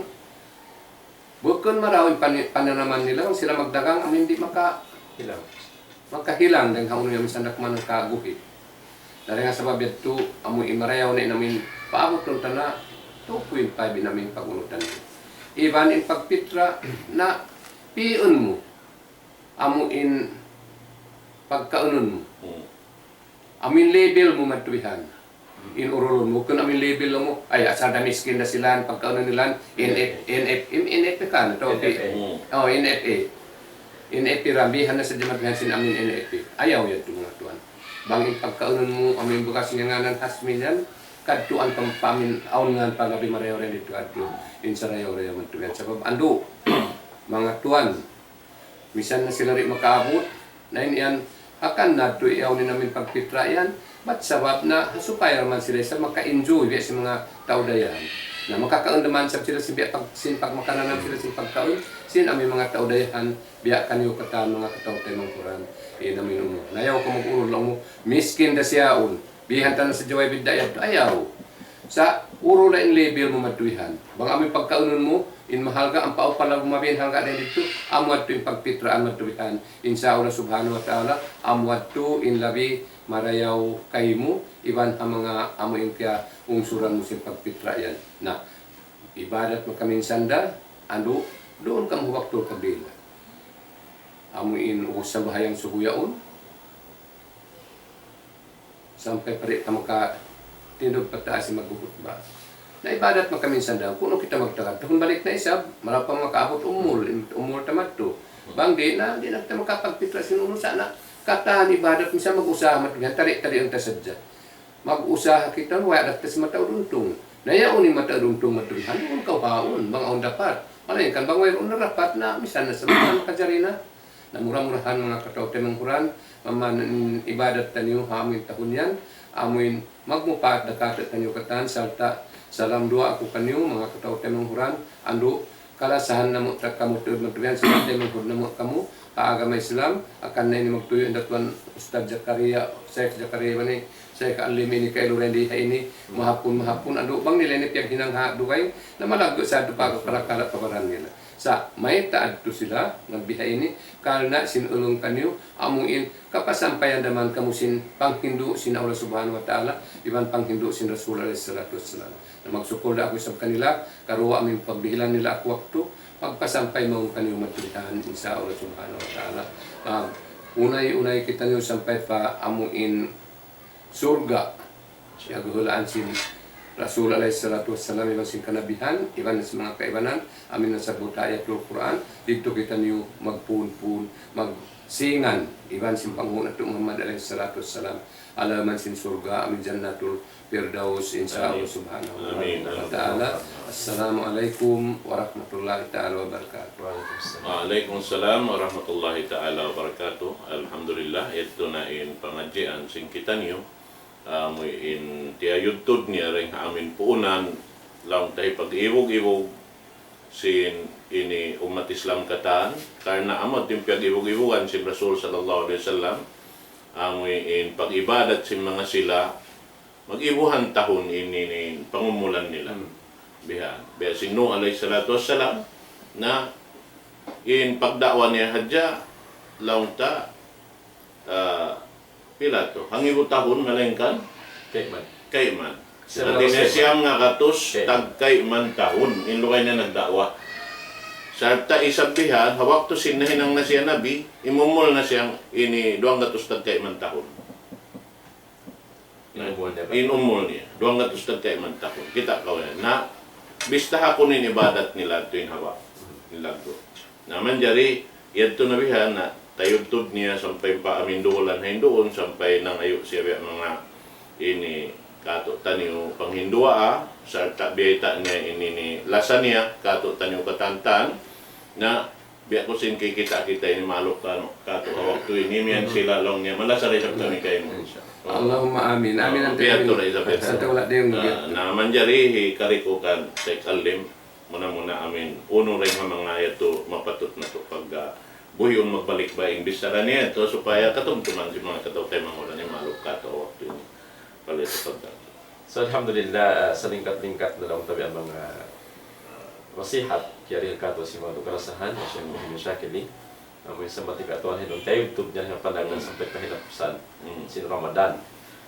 bukun marayaw in pani-, pananaman nila, bang sila magdagang, amu in di' maka-, hilang. Makahilang dayn ha unu yan, minsan da kuman kaguhi'. Dayn ha sabab yadtu, amu in marayaw na in amu in paabutun ta na two point five in amu in pag-unutan. Iban in pagpitra na pi'un mu, amu in pagkaunun mu. Hmm. Amu in level mu madtu bihan. In urulun mu, bukun amu in level mu, ay, asal da miskin da sila, pagkaunun nila, N F, N F, M-, N F P ka na to, N F A. Oh, N F A. N F P, rambihan na sadja madtu bihan sin amu in N F P. Ayaw yadtu, manga tuwan. Bang in pagkaunun mu, amu in bugas ngiyanan hasmin yan, kadtuan pa, pa amu in awn ngan pa labi marayaw dayn didtu kadtu, in sarayaw-rayaw madtu bihan. Sabab andu', manga tuwan, misan na sila di' makaabut, na in yan, hangkan na tuud iyaw in amu in pagpitra yan, bat sabab na, ha supaya da man sila isab maka-enjoy, biya' sin manga tau dayahan. Na makakaun da man isab sila sin biya' pag-, sin pagmakanan sila sin pagkaun, sin amu in manga tau dayahan, biya' kaniyu katan manga kataw-taymanghuran, in amu in unu. Na ayaw kaw mag-urul laung mu, miskin da siya yaun. Bihan ta na sadja way bidda' yadtu, ayaw. Sa' urul in level mu madtu bihan. Bang amu in pagkaunun mu, in mahalga', ampa upal laung mu mabihan halga' dayn didtu, amu yadtu in pagpitraan madtu bihan. Insya Allah subhanahu wa ta'ala, amu yadtu in labi marayaw kaymu, iban ha manga amu in kiyaungsuran mu sin pagpitra yan. Na, ibadat makaminsan da, andu', duun kamu waktu kabila. Amu in ubus sambahayang subuh yaun, sampay pa di' ta makatindug pa taas sin magkhutba. Na ibadat makaminsan da, kunu' kita magtagad. Tuhun balik na isab, marayaw pa makaabut umul, in umul ta madtu. Bang di' na, di' na kita makapagpitra sin unu sa' na. Katan ibadat, minsan mag-usaha madtu, yan tari'-tariun ta sadja. Mag-usaha kita, wala' da kita sin mataud untung. Na yaun in mataud untung madtu, hanun kaw haun, bang awn dapat. Malayngkan bang wayruun na dapat na, misan na sa' manga makajari na. Na mura-murahan manga kataw-taymanghuran, maman in ibadat taniyu ha amu in tahun yan, amu in magmupaat da katu' taniyu katan, sarta' salam duwaa aku kaniyu, manga kataw-taymanghuran, andu' kalasahan namu' ta kamu tuud madtu bihan, sarta' taymanghud namu' kamu, ha agama Islam, hangkan na ini magtuyu' in da tuwan Ustadz Zakaria, Sheikh Zakaria ba ini, Sheikh Alim ini kailu dayn di ha ini, mahapun, mahapun, andu' bang nila ini piyaghinang ha Dubai, na malaggu' sa' yadtu pa parakala' pa baran nila. Sa' mayta' yadtu sila, nagbiha ini, karna' sin ulung kaniyu, amu in, kapasampayan da man kamu sin panghindu' sin Allah Subhanahu wa Ta'ala, iban panghindu' sin Rasul alayhi salatu wassalam. Na magsukul da aku isab kanila, karuwa amu in pagdihilan nila aku waktu, magpasampay mawn kaniyu madtu bihan, insya Allah Subhanahu wa Ta'ala. Ah, unay-unay kitaniyu sampay pa amu in surga'. Piyaghuhulaan sin Rasul alayhi salatu wassalam, iban sin kanabihan, iban sin manga kaibanan, amu in nasabbut ha ayatul Qur'an, didtu kitaniyu magpuun-puun, magsingan, iban sin panghu' natu' Muhammad alayhi salatu wassalam, ha lawm sin surga', amu in Jannatul Firdaus, insya Allah Amin. Subhanahu Amin. wa Ta'ala. Assalamu alaykum warahmatullahi ta'ala wabarakatuh. Wa alaykum salam warahmatullahi ta'ala wabarakatuh. Alhamdulillah, yadtu na in pangadjian sin kitaniyu. Amu in tiyayudtud niya dayn ha amu in puunan, laung ta hipag-ibug-ibug sin ini ummat Islam katan, karna' amu in piyag-ibug-ibugan sin Rasul sallallahu alayhi wasallam, amu in pag-ibadat sin manga sila, mag-ibuhan tahun ini in pangumulan nila. Hmm. Bihan. Biya' sin Nuh alayhi salatu wassalam, na In pagda'wa niya hadja, laung ta, ah, pila tu? Hangibu tahun, malaingkan? Kayman. Kayman. Siyam Hati niya ngagatus. Siyam ngagatus, Kayman. Tagkayman tahun, in lugay niya nagda'wa. Sarta' isab bihan, ha waktu sin nahinang na siya nabi, imumul na siya ini duwanggatus tagkayman tahun. In umul niya ba? In umul niya. Duwanggatus tagkayman tahun. Kita' kaw yan. Na, bistaha kunu' in ibadat nila tu in hawa. Nila tu. Na manjari, yadtu na bihan na, tayudtud niya sampay pa amin duhulan ha Hinduun, sampay nangayu' siya biya' manga ini katu' taniyu panghinduwaa, sarta' biyayta' niya ini ni lasa niya, katu' taniyu katantan, na biya' ku sin kikita' kita ini maluk kanu, katu' ha waktu ini, miyan Mhm. sila laung niya, malasa da isab kami kaymu. Insya Allah. Allahumma amin. Amin. Oo, ante biya' amin. Tu da isab, biya' tu. Ante wala' da yung Ah, biya' tu. Na manjari hi karikukan Sheikh Alim, muna-muna amin. Unu da in manga yadtu mapatut natu' pag, ah, buhiun magbalik ba in bichara niya yadtu supaya katumtuman sin manga kataw-taymanghuran ini maluk katu' ha waktu ini. Pala itu pagka. So, alhamdulillah, ah, salingkat-lingkat na laung ta biya' manga, ah, nasihat, kiyarihil katu' sin manga kalasahan, Sheikh Muhammad Shakili. Amu in sa mati katuan hinun, kay YouTube niya nga panagan Hmm. sampay pa hinapusan Hmm. sin Ramadan.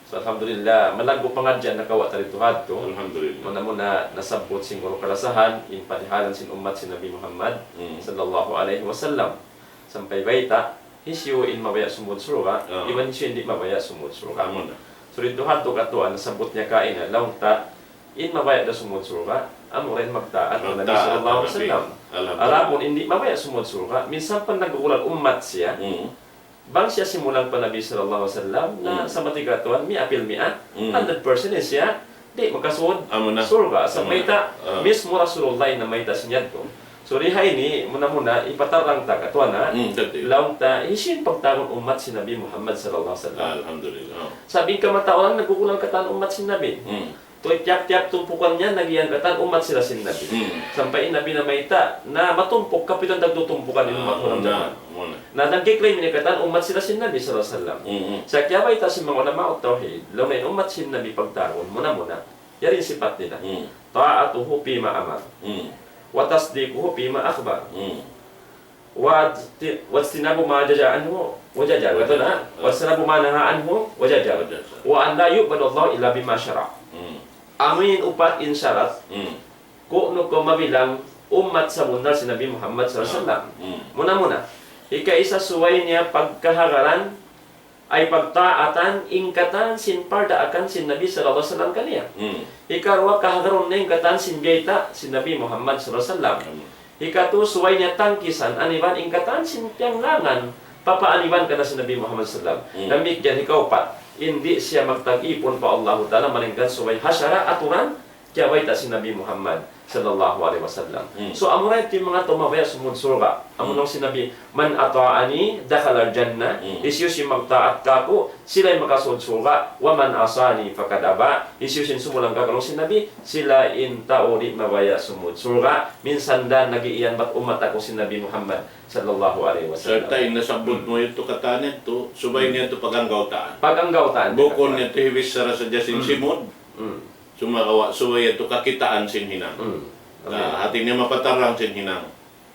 So, alhamdulillah, malaggu' pangadjian nakawa' ta didtu hadtu. Alhamdulillah. Muna-muna, nasabbut sin guru kalasahan, in padihalan sin ummat sin Nabi Muhammad, Hmm. sallallahu alayhi wasallam. Sampay bayta', hisiyu in mabaya' sumud surga', Ah. iban hisiyu in di' mabaya' sumud surga'. Amu na. So, didtu hadtu katuan, nasabbut niya kaina, laung ta, in mabaya' da sumud surga', amura in magtaat pa Nabi Magtaat sallallahu alayhi pa Nabi. wasallam. Alhamdulillah. Adapun in di' mabaya' sumud surga', minsan pa nagkukulang ummat siya, Hmm. bang siya simulang pa Nabi sallallahu alayhi wasallam, na Hmm. sa mati katuan, miya apil miya, Hmm. hundred percent in siya, di' makasud Amu na. surga'. Sa Amu na. mayta', Ah. mismu Rasulullah in namayta' sin yadtu. So, di ha ini, muna-muna, ipatarang ta katuan na, Hmm, dati. laung ta, hisiyu in pagtawagun ummat sin Nabi Muhammad sallallahu alayhi wasallam. Alhamdulillah. Sabab in kamatauran, nagkukulang katan ummat sin Nabi. Hmm. Tuy tiyap-tiyap tumpukan niya, nagiyan katan ummat sila sin Nabi. Hmm. Sampay in Nabi namayta', na matumpuk, kapituan tagtutumpukan in ummat Ah, muna-muna. muna. Na nagkiklaim ini katan ummat sila sin Nabi sallallahu alayhi wasallam. Hmm, hmm. Sa' kiyabayta' sin manga ulama tawhid, laung niya in ummat sin Nabi pagtawagun, muna-muna. Yari in sipat nila. Hmm. طاعته فيما أمر. Hmm. وتصديقه فيما أخبر. Hmm. واجت-، واجتناب ما زجر عنه وزجر. وزجر. Katu' na, Ah. واجتناب ما نهى عنه وزجر. وزجر. وأن لا يعبد الله إلا بما شرع. Hmm. Amu in upat in sarat, Hmm. kunu' kaw mabilang ummat sabunnal sin Nabi Muhammad sallallahu alayhi wasallam. Hmm. Muna-muna, hikaisa subay niya pagkahagaran, ay pagtaatan in katan sin pardaakan sin Nabi sallallahu alayhi wasallam kaniya. Hmm. Hikaruwa, kahagarun niya in katan sin biyayta' sin Nabi Muhammad sallallahu alayhi wasallam. Hmm. Hikatu, subay niya tangkisan, aniban in katan sin piyanglangan, papaaniban kaniya sin Nabi Muhammad sallallahu alayhi wasallam. Hmm. Damikkiyan hikaupat, di' siya magtag-ipun pa Allahu Ta'ala, malaingkan subay ha sara' aturan, kiyabayta' sin Nabi Muhammad sallallahu alayhi wasallam. Hmm. So, amura yadtu in manga tau mabaya' sumud surga'. Amu Hmm. laung sin Nabi, من أطاعني دخل الجنة. Hmm. Hisiyu-siyu in magtaat kāku', sila in makasud surga'. ومن عصاني فقد أبى. Hisiyu-siyu in sumulang kāku', laung sin Nabi, sila in tau di' mabaya' sumud surga'. Minsan da nag-iiyan bat ummat aku sin Nabi Muhammad sallallahu alayhi wasallam. Sarta' in nasabbut mu yadtu katan yadtu, subay Hmm. niya yadtu paganggawtaan. Paganggawtaan. Bukun niya yadtu hibichara sadja sin Hmm. simud. Hmm. Sumagawa' subay yadtu kakitaan sin hinang. Hmm. Na, Amin. hati niya mapatarang sin hinang.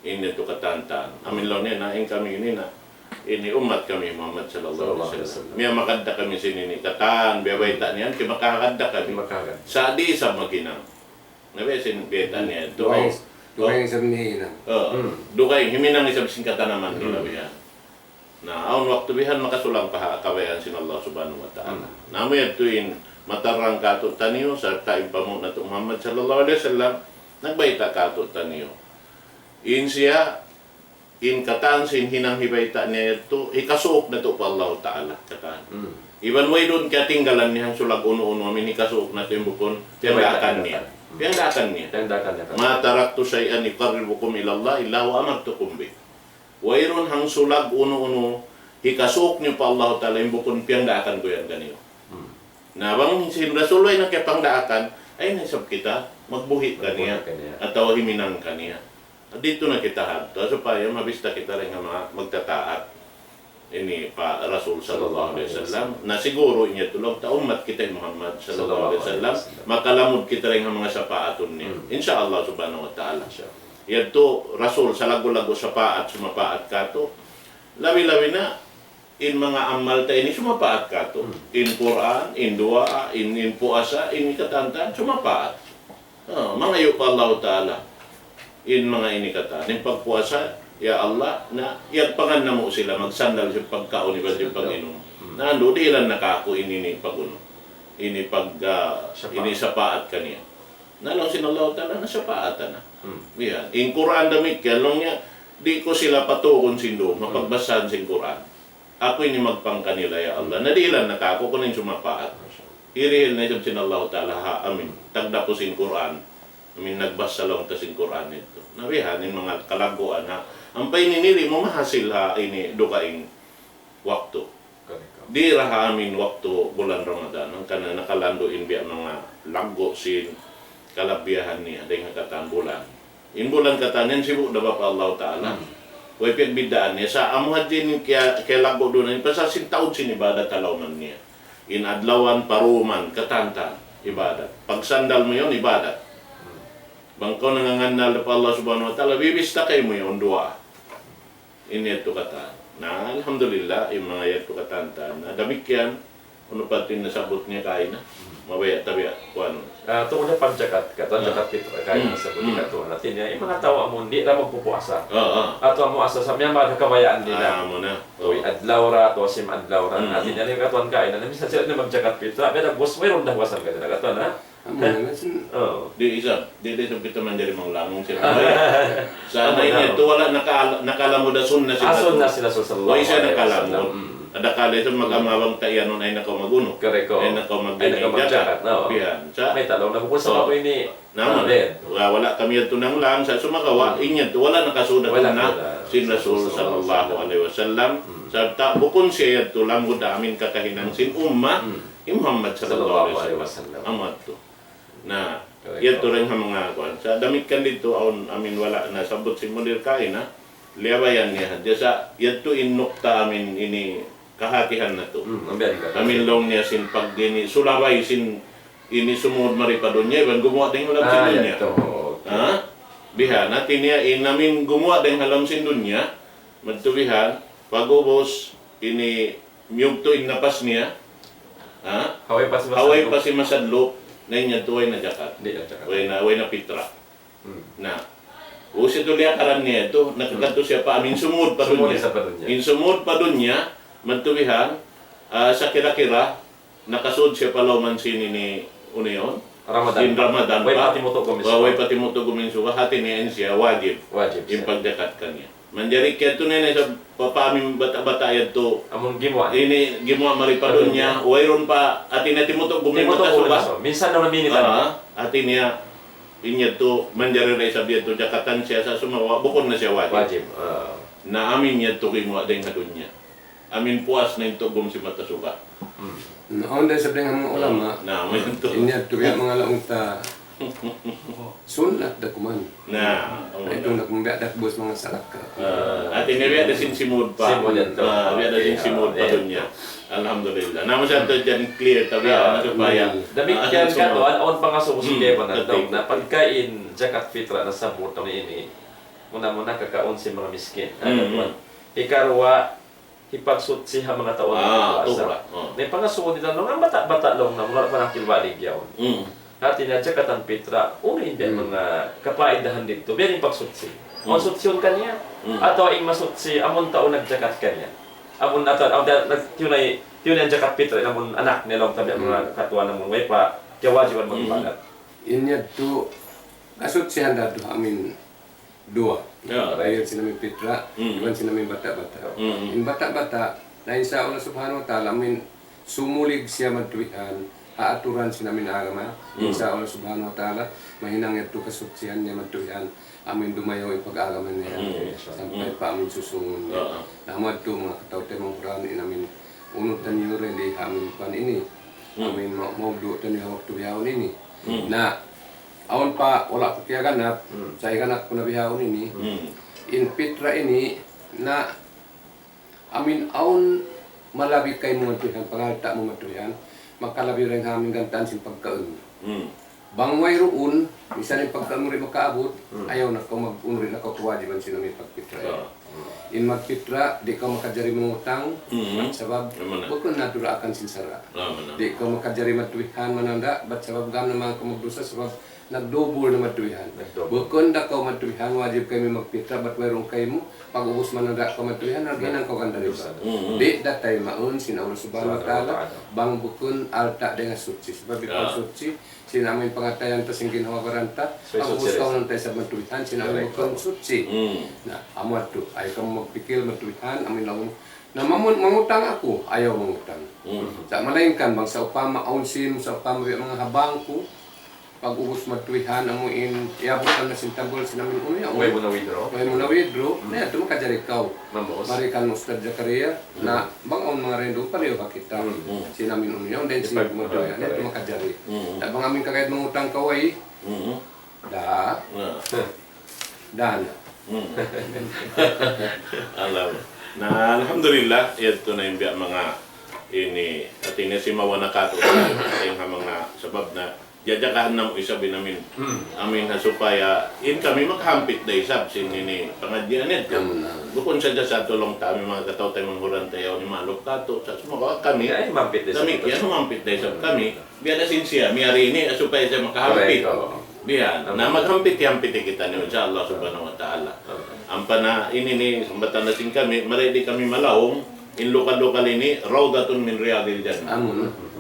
Ini tu katantan. Amin laung niya na, in kami ini na, ini ummat kami Muhammad sallallahu alayhi wasallam. Sallallahu alayhi wasallam. Miya makadda kami sin ini katan, biya' bayta' niyan, kimakakadda kami. Kimakakadda. Sa' di' isab maghinang. Na biya' sin bayta' niya, dugaing, dugaing isab niya hinang. Oo. Hmm. Dugaing, himinang isab sin katanaman nila Hmm. biya'. Na, awn waktu bihan makasulang pa ha kabayaan sin Allah Subhanahu wa Ta'ala. Hmm. Na amu yadtu in matarang kātu'niyu, sarta' in panghu' natu' Muhammad sallallahu alayhi wasallam, nagbayta' kātu'niyu. In siya, in katan sin hinang hibayta' niya yadtu, hikasuuk natu' pa Allah Ta'ala, katan. Hmm. Iban way duun kiyatinggalan niya, sulag unu-unu, amu in hikasuuk natu' in bukun, piyagdaakan niya. Hmm. Piyagdaakan niya. Piyagdaakan niya. ما تركت شيئا يقربكم إلى الله إلا وأمرتكم به. Wayruun hangsulag unu-unu hikasuuk niyu pa Allahu Ta'ala in bukun piyangdaakan ku yan kaniyu. Hmm. Na bang sin Rasul way na kiyapangdaakan, ayaw na isab kita magbuhi' kaniya, magbuhi' kaniya, atawa himinang kaniya. Didtu na kita hadtu, supaya mabista kita dayn ha manga magtataat ini pa Rasul sallallahu alayhi wasallam. Na siguru in yadtu laung ta ummat kita hi Muhammad sallallahu alayhi wasallam, sallallahu alayhi wasallam, makalamud kita dayn ha manga sapaatun niya. Hmm. Insya Allah subhanahu wa ta'ala. Insya Allah. Yadtu Rasul salaggu'-laggu' sapaat, sumapaat katu'. Labi-labi na in manga amal ta ini sumapaat katu'. In Qur'an, in duwaa, in, in puasa, in katan-katan, sumapaat. Ah, mangayu' pa Allahu Ta'ala in manga ini katan. In pagpuasa, ya Allah, na iyagpangan namu' sila, magsandal sin pagkaun iban sin pag-inum. Na andu', dihilan na kāku' ini, ini pag-unu. Ini pag, ah, ini sapaat kaniya. Na laung sin Allahu Ta'ala, na sapaatan na. Biya'. In Qur'an damikkiyan, laung niya, di' ku sila patugun sin dum ha pagbasahan sin Qur'an. Aku ini magpang kanila, ya Allah. Na dihilan na kāku', aku na in sumapaat. Hirihil na isab sin Allahu Ta'ala ha amin. Tagdapu sin Qur'an. Amin nagbasa laung ta sin Qur'an yadtu. Na bihan in manga kalagguan ha. Ampa ini diri mu mahasil ha ini dugaing waktu. Di' da ha amin waktu bulan Ramadan. Hangkan nakalandu' in biya' manga laggu' sin kalabihan niya dayn ha katan bulan. In bulan katan yan sibu' da ba pa Allahu Ta'ala. Way piyagbiddaan niya. Sa' amu hadja in kiya-, kiyalaggu' duun, in pasal sin taud sin ibadat ha lawman niya. In adlawan, paruman, katan-katan, ibadat. Pagsandal mu yan, ibadat. Bang kaw nangangannal da pa Allah Subhanahu wa Ta'ala, bibista kaymu yan, duwaa. Ini yadtu katan. Na, alhamdulillah, in manga yadtu katan-katan. Na, damikkiyan, unu pa in nasabbut niya kaina. Mabaya' tabiya', kuwan. Ah, tungud ha pagjakat, katan jakat fitrah, kaina nasabbut niya katan. Hati niya, in manga tau amun di' da magpupuasa. Ah, ah. Atawa amu asa sa' miyamagad ha kabayaan nila. Ah, amu na. Uy, adlaw ra, atawa sim adlaw ra. Hati niya, in katan kaina, na minsan sila na magjakat fitrah, pero gusto, wayruun da puasa kanila, katan, ha? Amu na, sin- Oo. Di' isab, di', di' isab kita manjari manglangung sila. Sa' na ini yadtu wala' nakal-, nakalamud da sunnah sin Rasul. Ah, sunnah sin Rasul sallallahu alayhi wasallam. Way siya nakalamud. Adakala isab magamabang ta iyanun ay nakaw mag-unu. Correct, oo. Ay nakaw mag-, ay nakaw magjakat, oo. Bihan. Sa', mayta' laung na bukun sabab ini. Namun, wala' kami yadtu nanglang, sa' sumagawa', in yadtu wala' nakasudat na sin Rasul sallallahu alayhi wasallam. Sa' ta-, bukun siya yadtu lamud amin kakahinang sin umma, hi Muhammad sallallahu alayhi wasallam. Amu yadtu. Na, yadtu dayn ha manga kuwan. Sa' damikkiyan didtu awn amin wala' nasabbut sin Mudir kaina, liyabayan niya hadja. Sa' yadtu in nukta amin ini kahatihan natu'. Amin laung niya sin pag ini sulabay sin ini sumud mari pa dunya, iban gumuwa' dayn ha lawm sin dunya. Ha? Bihan, hati niya in amin gumuwa' dayn ha lawm sin dunya, madtu bihan, pag'ubus ini miyugtu' in napas niya, ha? Ha way pa siya masadlup. Ha way pa siya masadlup, na in yadtu way na jakat. Di' na jakat. Way na, way na fitrah. Na. Ubus yadtu liyakaran niya yadtu, nakakadtu siya pa amin sumud pa dunya. Sumud sa pa dunya. In sumud pa dunya, madtu bihan, ah, sa' kira-kira, nakasud siya pa lawm sin ini, unu yan? Ramadan. Sin Ramadan pa. Way pa timutu' gumi in suga. Way pa timutu' gumi in suga, hati niya in siya wajib. Wajib siya. In pagjakat kaniya. Manjari kiyadtu na ini sa' pa, pa amin bata'-bata' yadtu. Amun gimuwa'. Ini gimuwa' mari pa dunya. Wayruun pa, hati niya timutu' gumi in mata suga. Minsan na mabini tayo. Ah, hati niya, in yadtu, manjari da isab yadtu jakatan siya sa' sumagawa', bukun na siya wajib. Wajib, ah. Na amin yadtu gimuwa' dayn ha dunya. Amin puas na in tugum sin mata suga. Na, awn da isab dayn ha manga ulama. Na, amu yadtu. In yadtu biya' manga laung ta sunnat da kuman. Na, amu na. Itu na kuman biya' da kubus manga salak ka. Ah, hati niya biya' da sin simud pa. Simud yadtu. Ah, biya' da sin simud pa dunya. Alhamdulillah. Na, masa tu jan clear ta biya' na supaya. Damikkiyan katu', awn pangasubu sin kaibanan tau. Na pagkahi in jakat fitrah nasabbut ta ini. Muna-muna kakaun sin manga miskin. Hikaruwa, hipagsuchi ha manga tau nagpuasa. Na in pangasubu nila, laung, in bata'-bata' laung, na muna pa nakil balig yaun. Hati niya, jakatan fitrah, unu in biya' manga kapaidahan didtu, biya' in pagsuchi. Awn suchihun kaniya, atawa in masuchi, amun tau nagjakat kaniya. Amun atawa, amun da-, nag-, tiyunay, tiyunay in jakat fitrah, amun anak niya laung, tabi' manga katuan, amun way pa, kiyawajiban mag-ibadat. In yadtu, kasuchihan da tu amin duwa. Ya. Dayal sin amin fitrah, iban sin amin bata'-bata'. In bata'-bata', na insya Allah subhanahu wa ta'ala, amin sumulig siya madtu bihan, ha aturan sin amin agama, insya Allah subhanahu wa ta'ala, mahinang yadtu kasuchihan niya madtu bihan, amin dumayaw in pag-agama niya, sampay pa amin susungun niya. Na madtu manga kataw-taymanghuran, in amin unu taniyu rin di ha amin pan ini, amin ma-, maudu' taniyu ha waktu bihaun ini. Na, awn pa, wala' ku kiyaganap, sa' higanap ku na bihaun ini. In fitrah ini, na, amin awn malabi kaymu madtu bihan, pangalta' mu madtu bihan, makalabi dayn ha amin gantaan sin pagkaun. Bang wayruun, misan in pagkaun mu di' makaabut, ayaw na kaw mag-, unu, di' na kaw kawajiban sin amu in pagpitra. Ah. In magpitra, di' kaw makajari mangutang, sabab bukun na dura akan sin sara'. Di' kaw makajari madtuwihan mananda', bat sabab gam na manga kaw magdusa, sabab nagdubul na madtuwihan. Bukun da kaw madtuwihan, wajib kaymu magpitra, bat wayruun kaymu, pag-ubus mananda' kaw madtuwihan, naghinang kaw kan dari ba. Di' da taymaun sin Allah Subhanahu wa Ta'ala, bang bukun alta' dayn ha suchi. Sabab in pagsuchi, sin amu in pangatayan ta, sin ginhawa-baran ta, pag-ubus kaw nanta isab madtuwihan, sin amu in bukun suchi. Na, amu yadtu, ayaw kamu magpikil madtuwihan, amu in laung. Na, mamun-, mangutang aku, ayaw mangutang. Sa' malaingkan bang sawpama awn sin, sawpama biya' manga ha bangko, pag-ubus madtuwihan, amu in, iyabutan na sin tambul, sin amu in unu yan. Way mu na withdraw? Way mu na withdraw, na yadtu makajari kaw. Mari kan Ustadz Zakaria, na bang awn manga rindu, pareho ha kita. Sin amu in unu yan, dayn sin madtuwihan, yadtu makajari. Na bang amu in kagayat mangutang kaw, ay, da. Da na. Alam. Na, alhamdulillah, yadtu na in biya' manga ini, hati niya simawa na katu', in ha manga sabab na, jajagahan namu' isab in amin. Amin ha supaya, in kami makahampit da isab sin ini pangadjian yadtu. Bukun sadja sa tulung ta, amin manga kataw-taymanghuran ta yaun imalup katu', sa' sumagawa' kami, kami, yan, mahampit da isab kami. Biya' da sin siya, miyari ini, supaya siya makahampit. Biya'. Na maghampit-hampit kita ini, insya Allah subhanahu wa ta'ala. Ampa na ini ini, sambatan na sin kami, mari di' kami malaung, in lugal-lugal ini, rawdatun min riyadil jannah.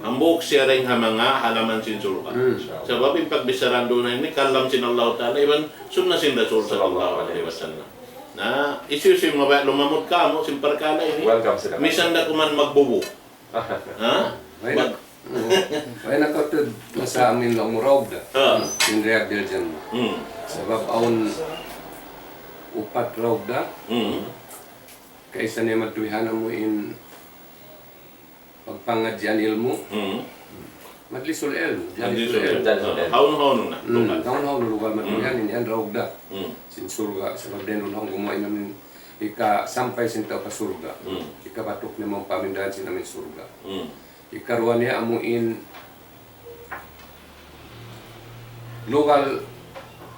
Hambuuk siya dayn ha manga halaman sin surga'. Sabab in pagbichara duun ini, kalam sin Allah Ta'ala, iban sunnah sin Rasul sallallahu alayhi wasallam. Na, hisiyu-siyu mabaya' lumamud kamu, sin parkala' ini, misan da kuman magbubu. Ha? Way na kaw tuud masa amin laung mu rawda. Min riyadil jannah. Sabab awn upat rawda. Kaisa niya madtuwihan amu in pagpangadjian ilmu'. Majlisul ilm, majlisul ilm. Hawnu-hawnu na. Hawnu-hawnu lugal madtuwihan in yan rawda sin surga'. Sabab dayn duun laung gumuwa' in amin hika sampay sin tau pa surga'. Hika batuk niya mawn pa amin dān sin amin surga'. Hikaruwa niya amu in lugal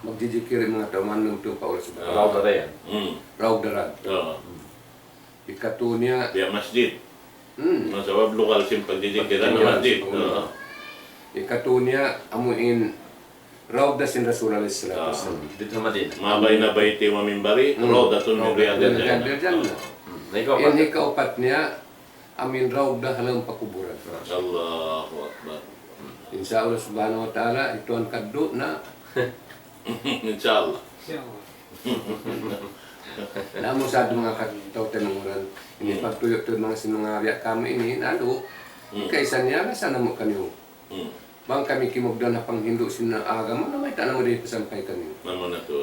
magjijikir in manga tau manum tu pa Allah subhanahu wa ta'ala. Rawda yan. Rawda yan. Hikatu niya. Biya' masjid. Na sabab lugal sin pagjijikiran na masjid. Hikatu niya amu in rawda sin Rasul alayhi salatu wassalam. Didtu ha Madinah. Ma bayna bayti wa minbari, rawdatun min riyadil jannah. In hikaupat niya, amu in rawda ha lawm pakuburan. Allahu Akbar. Insya Allah subhanahu wa ta'ala, ituan kadtu na. Insya Allah. Na amu sa manga kataw-taymanghuran. Ini pagtuyu' tuud manga sin manga biya' kami ini, na adu. Kaisa niya, na sa namu' kaniyu. Bang kami kimugdan ha panghindu' sin agama, na mayta' namu' di' pasampay kaniyu.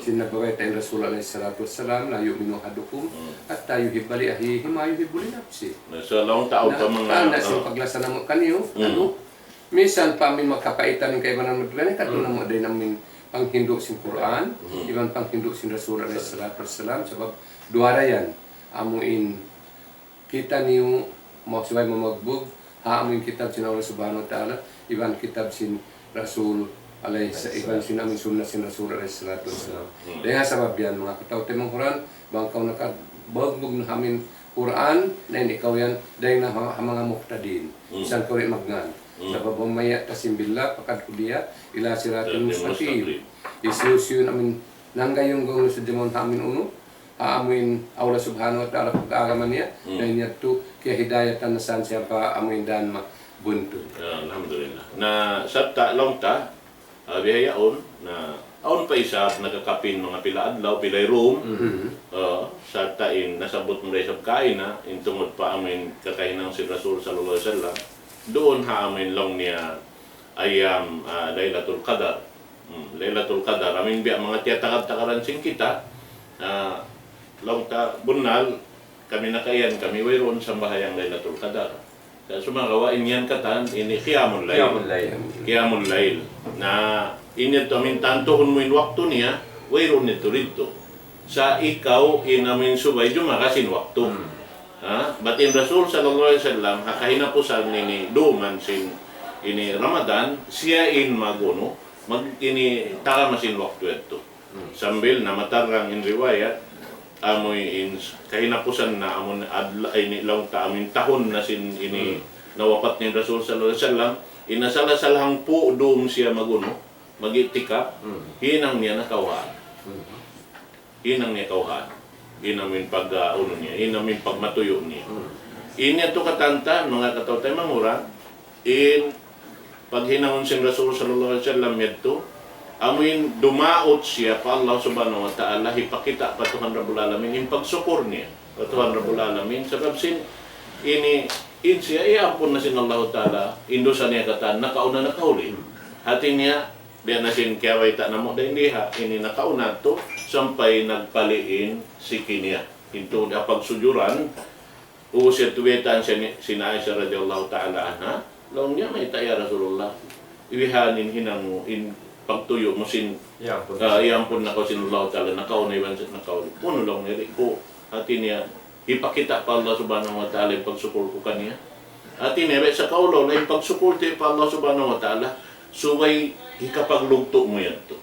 Sin nagbayta' in Rasul alayhi salatu wassalam, لا يؤمن أحدكم حتى يحب لأخيه ما يحب لنفسه. Na sa laung tau pa manga, na sin paglasa namu' kaniyu, anu, misan pa amin makapaitan in kaibanan mu tuwan, katu' namu' dayn amin panghindu' sin Qur'an, iban panghindu' sin Rasul alayhi salatu wassalam, sabab duwa da yan, amu in kitaniyu maksud magbug, ha amu in kitab sin Allah subhanahu wa ta'ala, iban kitab sin Rasul alayhi sa-, iban sin amu in sunnah sin Rasul alayhi salatu wassalam. Dayn ha sabab yan, manga kataw-taymanghuran, bang kaw nakabugbug na ha amu in Qur'an, na in ikaw yan, dayn na ha, ha manga muhtadin. Misan kaw di' magngan. Sabab ومن يعتصم بالله فقد هدي إلى صراط مستقيم. Hisiyu-siyu in amu in nanggayunggung na sadja mawn ha amu in unu, ha amu in Allah subhanahu wa ta'ala pag-agama niya, na in yadtu kiyahidayatan na sin siya pa amu in dān mabuntul. Alhamdulillah. Na sarta' laung ta, bihaun, na awn pa isab nakakapin manga pila adlaw, pila dum. Sarta' in nasabbut mu da isab kaina, in tungud pa amu in kakahinang sin Rasul sallallahu alayhi wasallam. Duun ha amu in laung niya ayyam, ah, Laylatul Qadar. Hmm, Laylatul Qadar. Amu in biya' manga tiyatagad-tagaran sin kita, ah, laung ta bunnal, kami nakaiyan kami, wayruun sambahayang Laylatul Qadar. Sa' sumagawa' in yan katan, ini qiyamul layl. Qiyamul layl. Qiyamul layl. Na, in yadtu amu in tantuhun mu in waktu niya, wayruun yadtu didtu. Sa' ikaw in amu in subay jumaga sin waktu. Hmm. Ha? Bat in Rasul sallallahu alayhi wasallam, ha kahinapusan ini duman sin ini Ramadan, siya in magunu, Mag-, ini, tara masin waktu yadtu. Hmm. Sambil na matarrang in riwayat, amuin kahinapusan na amun adla-, ini laung ta amuin tahun na sin ini Hmm. nawapat in Rasul sallallahu alayhi wasallam, in asal-asal hangpu' dum siya magunu, mag-i'tikaf, Hmm. hinang niya nakawhaan. Hmm. Hinang niya kawhaan. In amuin pag, ah, unu niya, in amuin pagmatuyu' niya. Hmm. Ini yadtu katan ta, manga kataw-taymanghuran, in paghinangun sin Rasul sallallahu alayhi wasallam yadtu, amuin dumaut siya pa Allah Subhanahu wa Ta'ala, hipakita' pa Tuhan Rabbul Alamin, in pagsukur niya pa Tuhan Rabbul Alamin, sabab sin ini, in siya, iyampun na sin Allah Ta'ala, in dusa niya katan, nakauna nakahuli. Hati niya, biya' na sin kiyabayta' namu' dayn di ha, ini nakauna tu, sampay nagpali' in siki niya. Intu' da pagsujuran, ubus yadtu baytaan siya ni, sin Aisha radiyallahu ta'ala anha, laung niya, "Mayta' ya Rasulullah, ibihan in hinang mu, in pagtuyu' mu sin, Iyampun. ah, iyampun na kaw sin Allah Ta'ala, nakauna iban sin nakauna." Unu laung niya, di' ku, hati niya, hipakita' pa Allah Subhanahu wa Ta'ala in pagsukur ku kaniya. Hati niya, biya' sa kaw laung, in pagsukur ta pa Allah Subhanahu wa Ta'ala, subay hikapaglugtu' mu yadtu.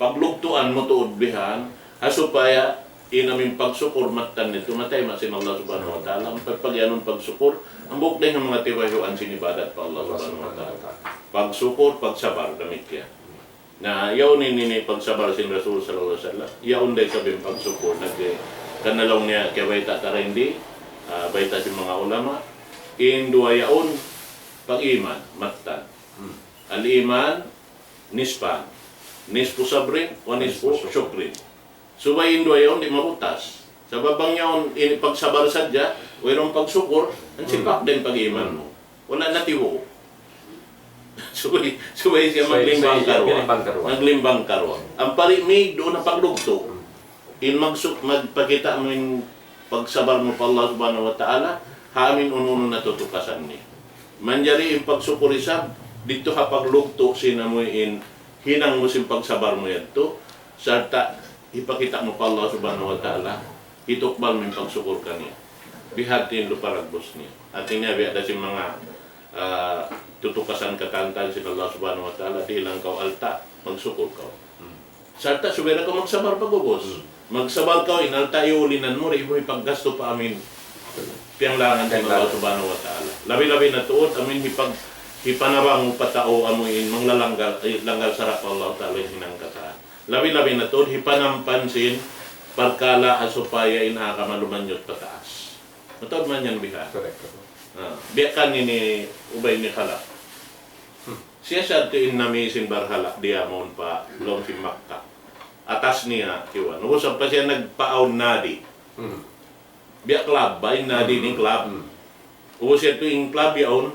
Paglugtuan mu tuud bihan, ha supaya in amuin pagsukur mattan nitu, matay ma sin Allah Subhanahu wa Ta'ala. Ang pagpagiyanun pagsukur, hambuuk dayn ha manga tiwayuan sin ibadat pa Allah Subhanahu wa Ta'ala. Pagsukur, pagsabar, damikkiyan. Na, yaun ini, ini pagsabar sin Rasul sallallahu alayhi wasallam. Yaun da isab in pagsukur, nag-, kan laung niya, kiyabayta' ta dayn di, ah, bayta' sin manga ulama, in duwa yaun, pag-iman, mattan. Hmm. Al-iman, nisfan. Nisfu sabrin, wa nisfu Nisfu shukrin. shukrin. Subay in duwa yaun di' mabutas. Sabab bang yaun ini pagsabar sadja, wayruun pagsukur, ang Hmm. sipak din pag-iman mu. Wala' na tibu'. Subay, subay siya Subay, maglimbang subay siya karwa. maglimbang karwa. Maglimbang karwa. Ang pari mi, duun na paglugtu'. Hmm. In magsu-, magpakita' mu in pagsabar mu pa Allah Subhanahu wa Ta'ala, ha amuin unu-unu na tutukasan niya. Manjari in pagsukur isab, didtu ha paglugtu' sin amuin hinang mu sin pagsabar mu yadtu, sarta' hipakita' mu pa Allah Subhanahu wa Ta'ala, hitukbal mu in pagsukur kaniya. Biha' in lupa dagbus niya. Hati niya, biya' da sin manga, ah, tutukasan katan ta sin Allah Subhanahu wa Ta'ala, dihilan kaw alta', magsukur kaw. Hmm. Sarta' subay da kaw magsabar pag'ubus. Hmm. Magsabar kaw, in alta' iyulinan mu, di' mu hipaggastu pa amuin piyanglangan sin Allah Piyanglangan. Subhanahu wa Ta'ala. Labi-labi na tuud, amuin hipag-, hipanabang mu pa tau, amuin manglalanggal, eh, langgal sara' pa Allah Ta'ala in hinang katan. Labi-labi na tuud, hipanampan sin parkala' ha supaya in agama lumanyut pataas. Mataud man yan biha'. Correct. Ah, biya' kan ini Ubay bin Khalaf. Hmm. Siya sadtu in nami sin barhala' diya mawn pa lawm sin Makkah. Atas niya, kiwan. Ubus ampa siya nagpaawn nadi. Hmm. Biya' club, ba in nadi Hmm. ni club. Hmm. Ubus yadtu in club yaun,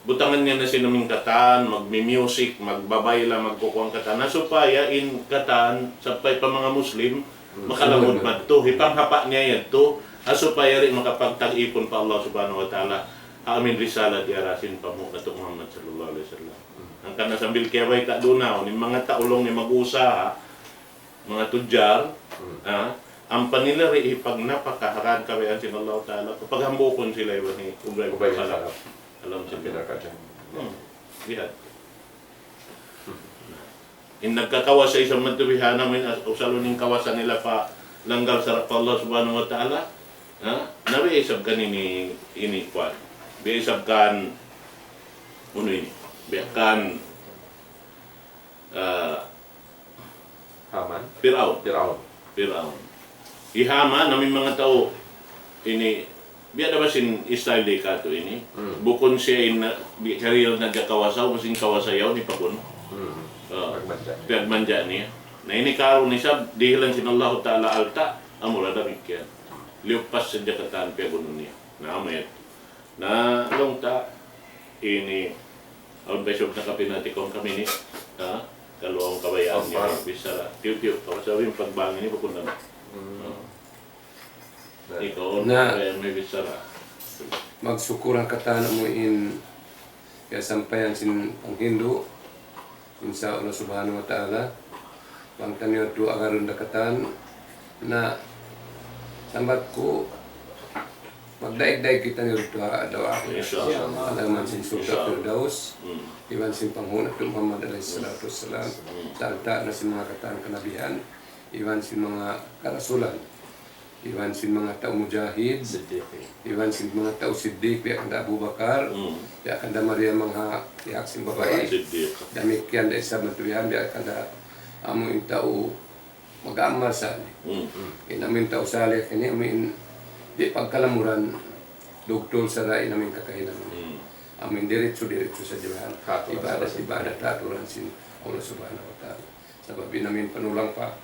butangan niya na sin amuin katan, magmi-music, magbabayla, magkukuan katan. Na supaya in katan, sampay pa manga Muslim, Hmm. makalamud Sunod na. madtu. Hipanghapa' niya yadtu, ha supaya di' makapagtag-ipun pa Allah Subhanahu wa Ta'ala. Ha amuin risala diyara sin panghu' natu' Muhammad sallallahu alayhi wasallam. Hmm. Hangkan na sambil kiyabayta' duun na, in manga tau laung niya mag-usaha, manga tudjar, Hmm. ah, ampa nila di' hipagnapaka ha dān kabayaan sin Allah Ta'ala, paghambukun sila iban hi Ubay bin Ubay bin Khalaf. Khalaf. Alam sin Pinaka dyan. Hmm. Jihad. In nagkakawasa isab madtu biha' na amuin as-, usalun in kawasa nila pa langgal sara' pa Allah Subhanahu wa Ta'ala. Ha? Na biya' isab kan ini, ini kuwan. Biya' isab kan, unu ini? Biya' kan, ah, Haman? Piraun. Piraun. Piraun. Hi Haman, amuin manga tau ini, biya' da ba sin Israel di katu' ini. Hmm. Bukun siya in na, bi-, kariyal nagkakawasa, ubus in kawasa yaun, hipakunu. Hmm. Ah, Pagmanja'. pagmanja' niya. Na ini karun isab, dihilan sin Allahu Ta'ala alta', amura damikkiyan. Liyupas sadja katan piyagunu niya. Na, amu yan. Na, laung ta, ini, awn pa isab nakapinati kong kami ini, ha? Kalu awn kabayaan niya, Apa? bichara. Tiyu'-tiyu', kaw sabi, pagbang ini, bukun na. Hmm. Ah. Na. Ikaw, Na. kaya may bichara. Magsukul ha katan amu in kiyasampayan sin panghindu', insya Allah Subhanahu wa Ta'ala. Bang taniyu duwaa agarun da katan, na sambat ku, Magdaig-daig kitaniyu didtu ha adlaw akhirat. Insya Allah. Ha lawm sin surga' Insya Allah. Firdaus. Hmm. Iban sin panghu' natu' Muhammad alayhi salatu wassalam. Hmm. Sarta' na sin manga katan kanabihan. Iban sin manga karasulan. Iban sin manga tau mujahid. Siddiqin. Iban sin manga tau siddiq, biya' kanda Abu Bakar. Hmm. Biya' kanda Maryam manga pihak sin babai. Siddiq. Damikkiyan da isab matuyan, biya' kanda amu in tau mag-amal salih. Hmm. In amu in tau salih ini, amu in di' pagkalamuran, dugtul sara' in amu in kakahinang. Hmm. Amu in diritsu-diritsu sadja. Katuran Ibadat, sadja. Ibadat aturan sin Allah Subhanahu wa Ta'ala. Sabab in amu in panulang pa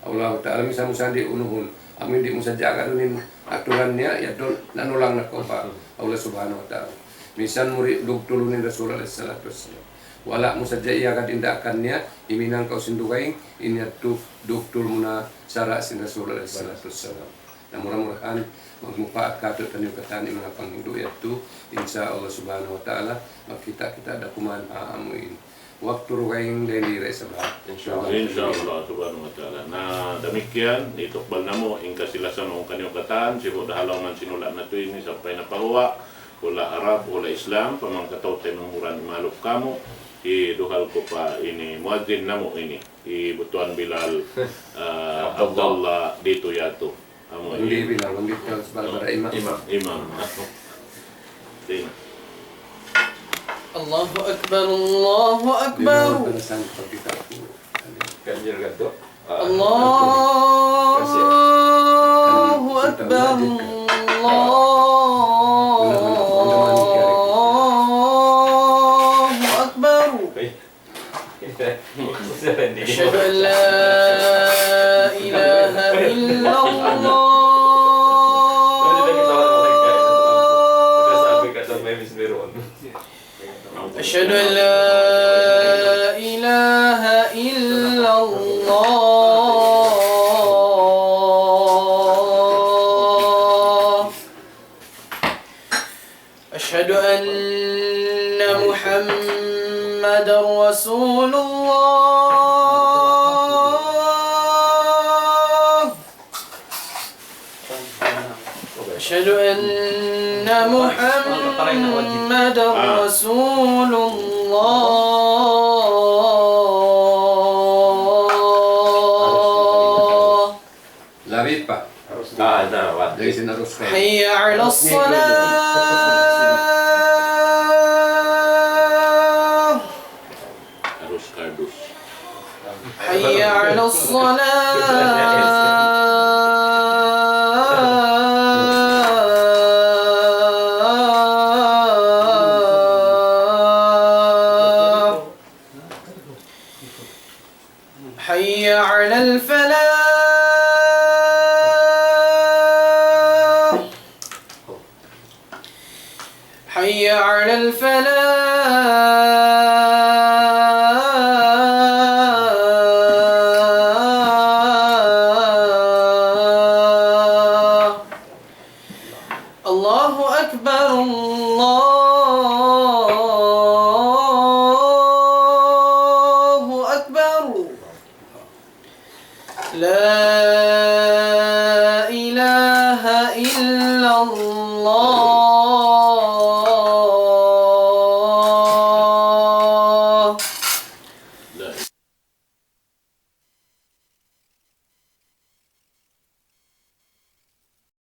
Allah Ta'ala, misan mu sandi unuhun. Amu in di' mu sadja agarun in aturan niya, yadtu nanulang na kaw pa Allah Subhanahu wa Ta'ala. Misan mu di' dugtulun in Rasul alayhi salatu wassalam. Wala' mu sadja iyagad in daakan niya, himinang kaw sin dugaing, in yadtu dugtul mu na sara' sin Rasul alayhi salatu wassalam. Na mura-murahan, magmupaat katu'taniyu katan in manga panghindu' yadtu, insya Allah Subhanahu wa Ta'ala, magkita' kita da kuman ha amu in waktu dugaing dayn di ha isab. Insya Allah. Insya Allah Subhanahu wa Ta'ala. Na damikkiyan, itukbal namu' in kasi-lasahan kaniyu katan, sibu' da ha lawm sin hula' natu' ini sampay na pa guwa', hula' Arab, hula' Islam, pa manga kataw-taymanghuran imalup kamu, hiduhal ku pa ini muazzin namu' ini, hi Butuan Bilal, ah, Abdullah. Abdullah ditu yadtu. Amu Hindi ini. Bilal, hindi Bilal, sabab imam. Imam. Imam. Sino? الله أكبر، الله أكبر. Bilal, pada saan pagkita' ku? Ganjil gantu. Ah, الله أكبر، الله أكبر. Ay. أشهد أن لا إله إلا الله. أشهد أن لا إله إلا الله. أشهد أن محمدا رسول الله. أشهد أن محمدا رسول الله. Labi pa. Ah, na, wa. Dari sin arus ka. حي على الصلاة. Arus kardus. حي على الصلاة. حي على الفلاح. حي على الفلاح. الله أكبر، الله أكبر. لا إله إلا الله.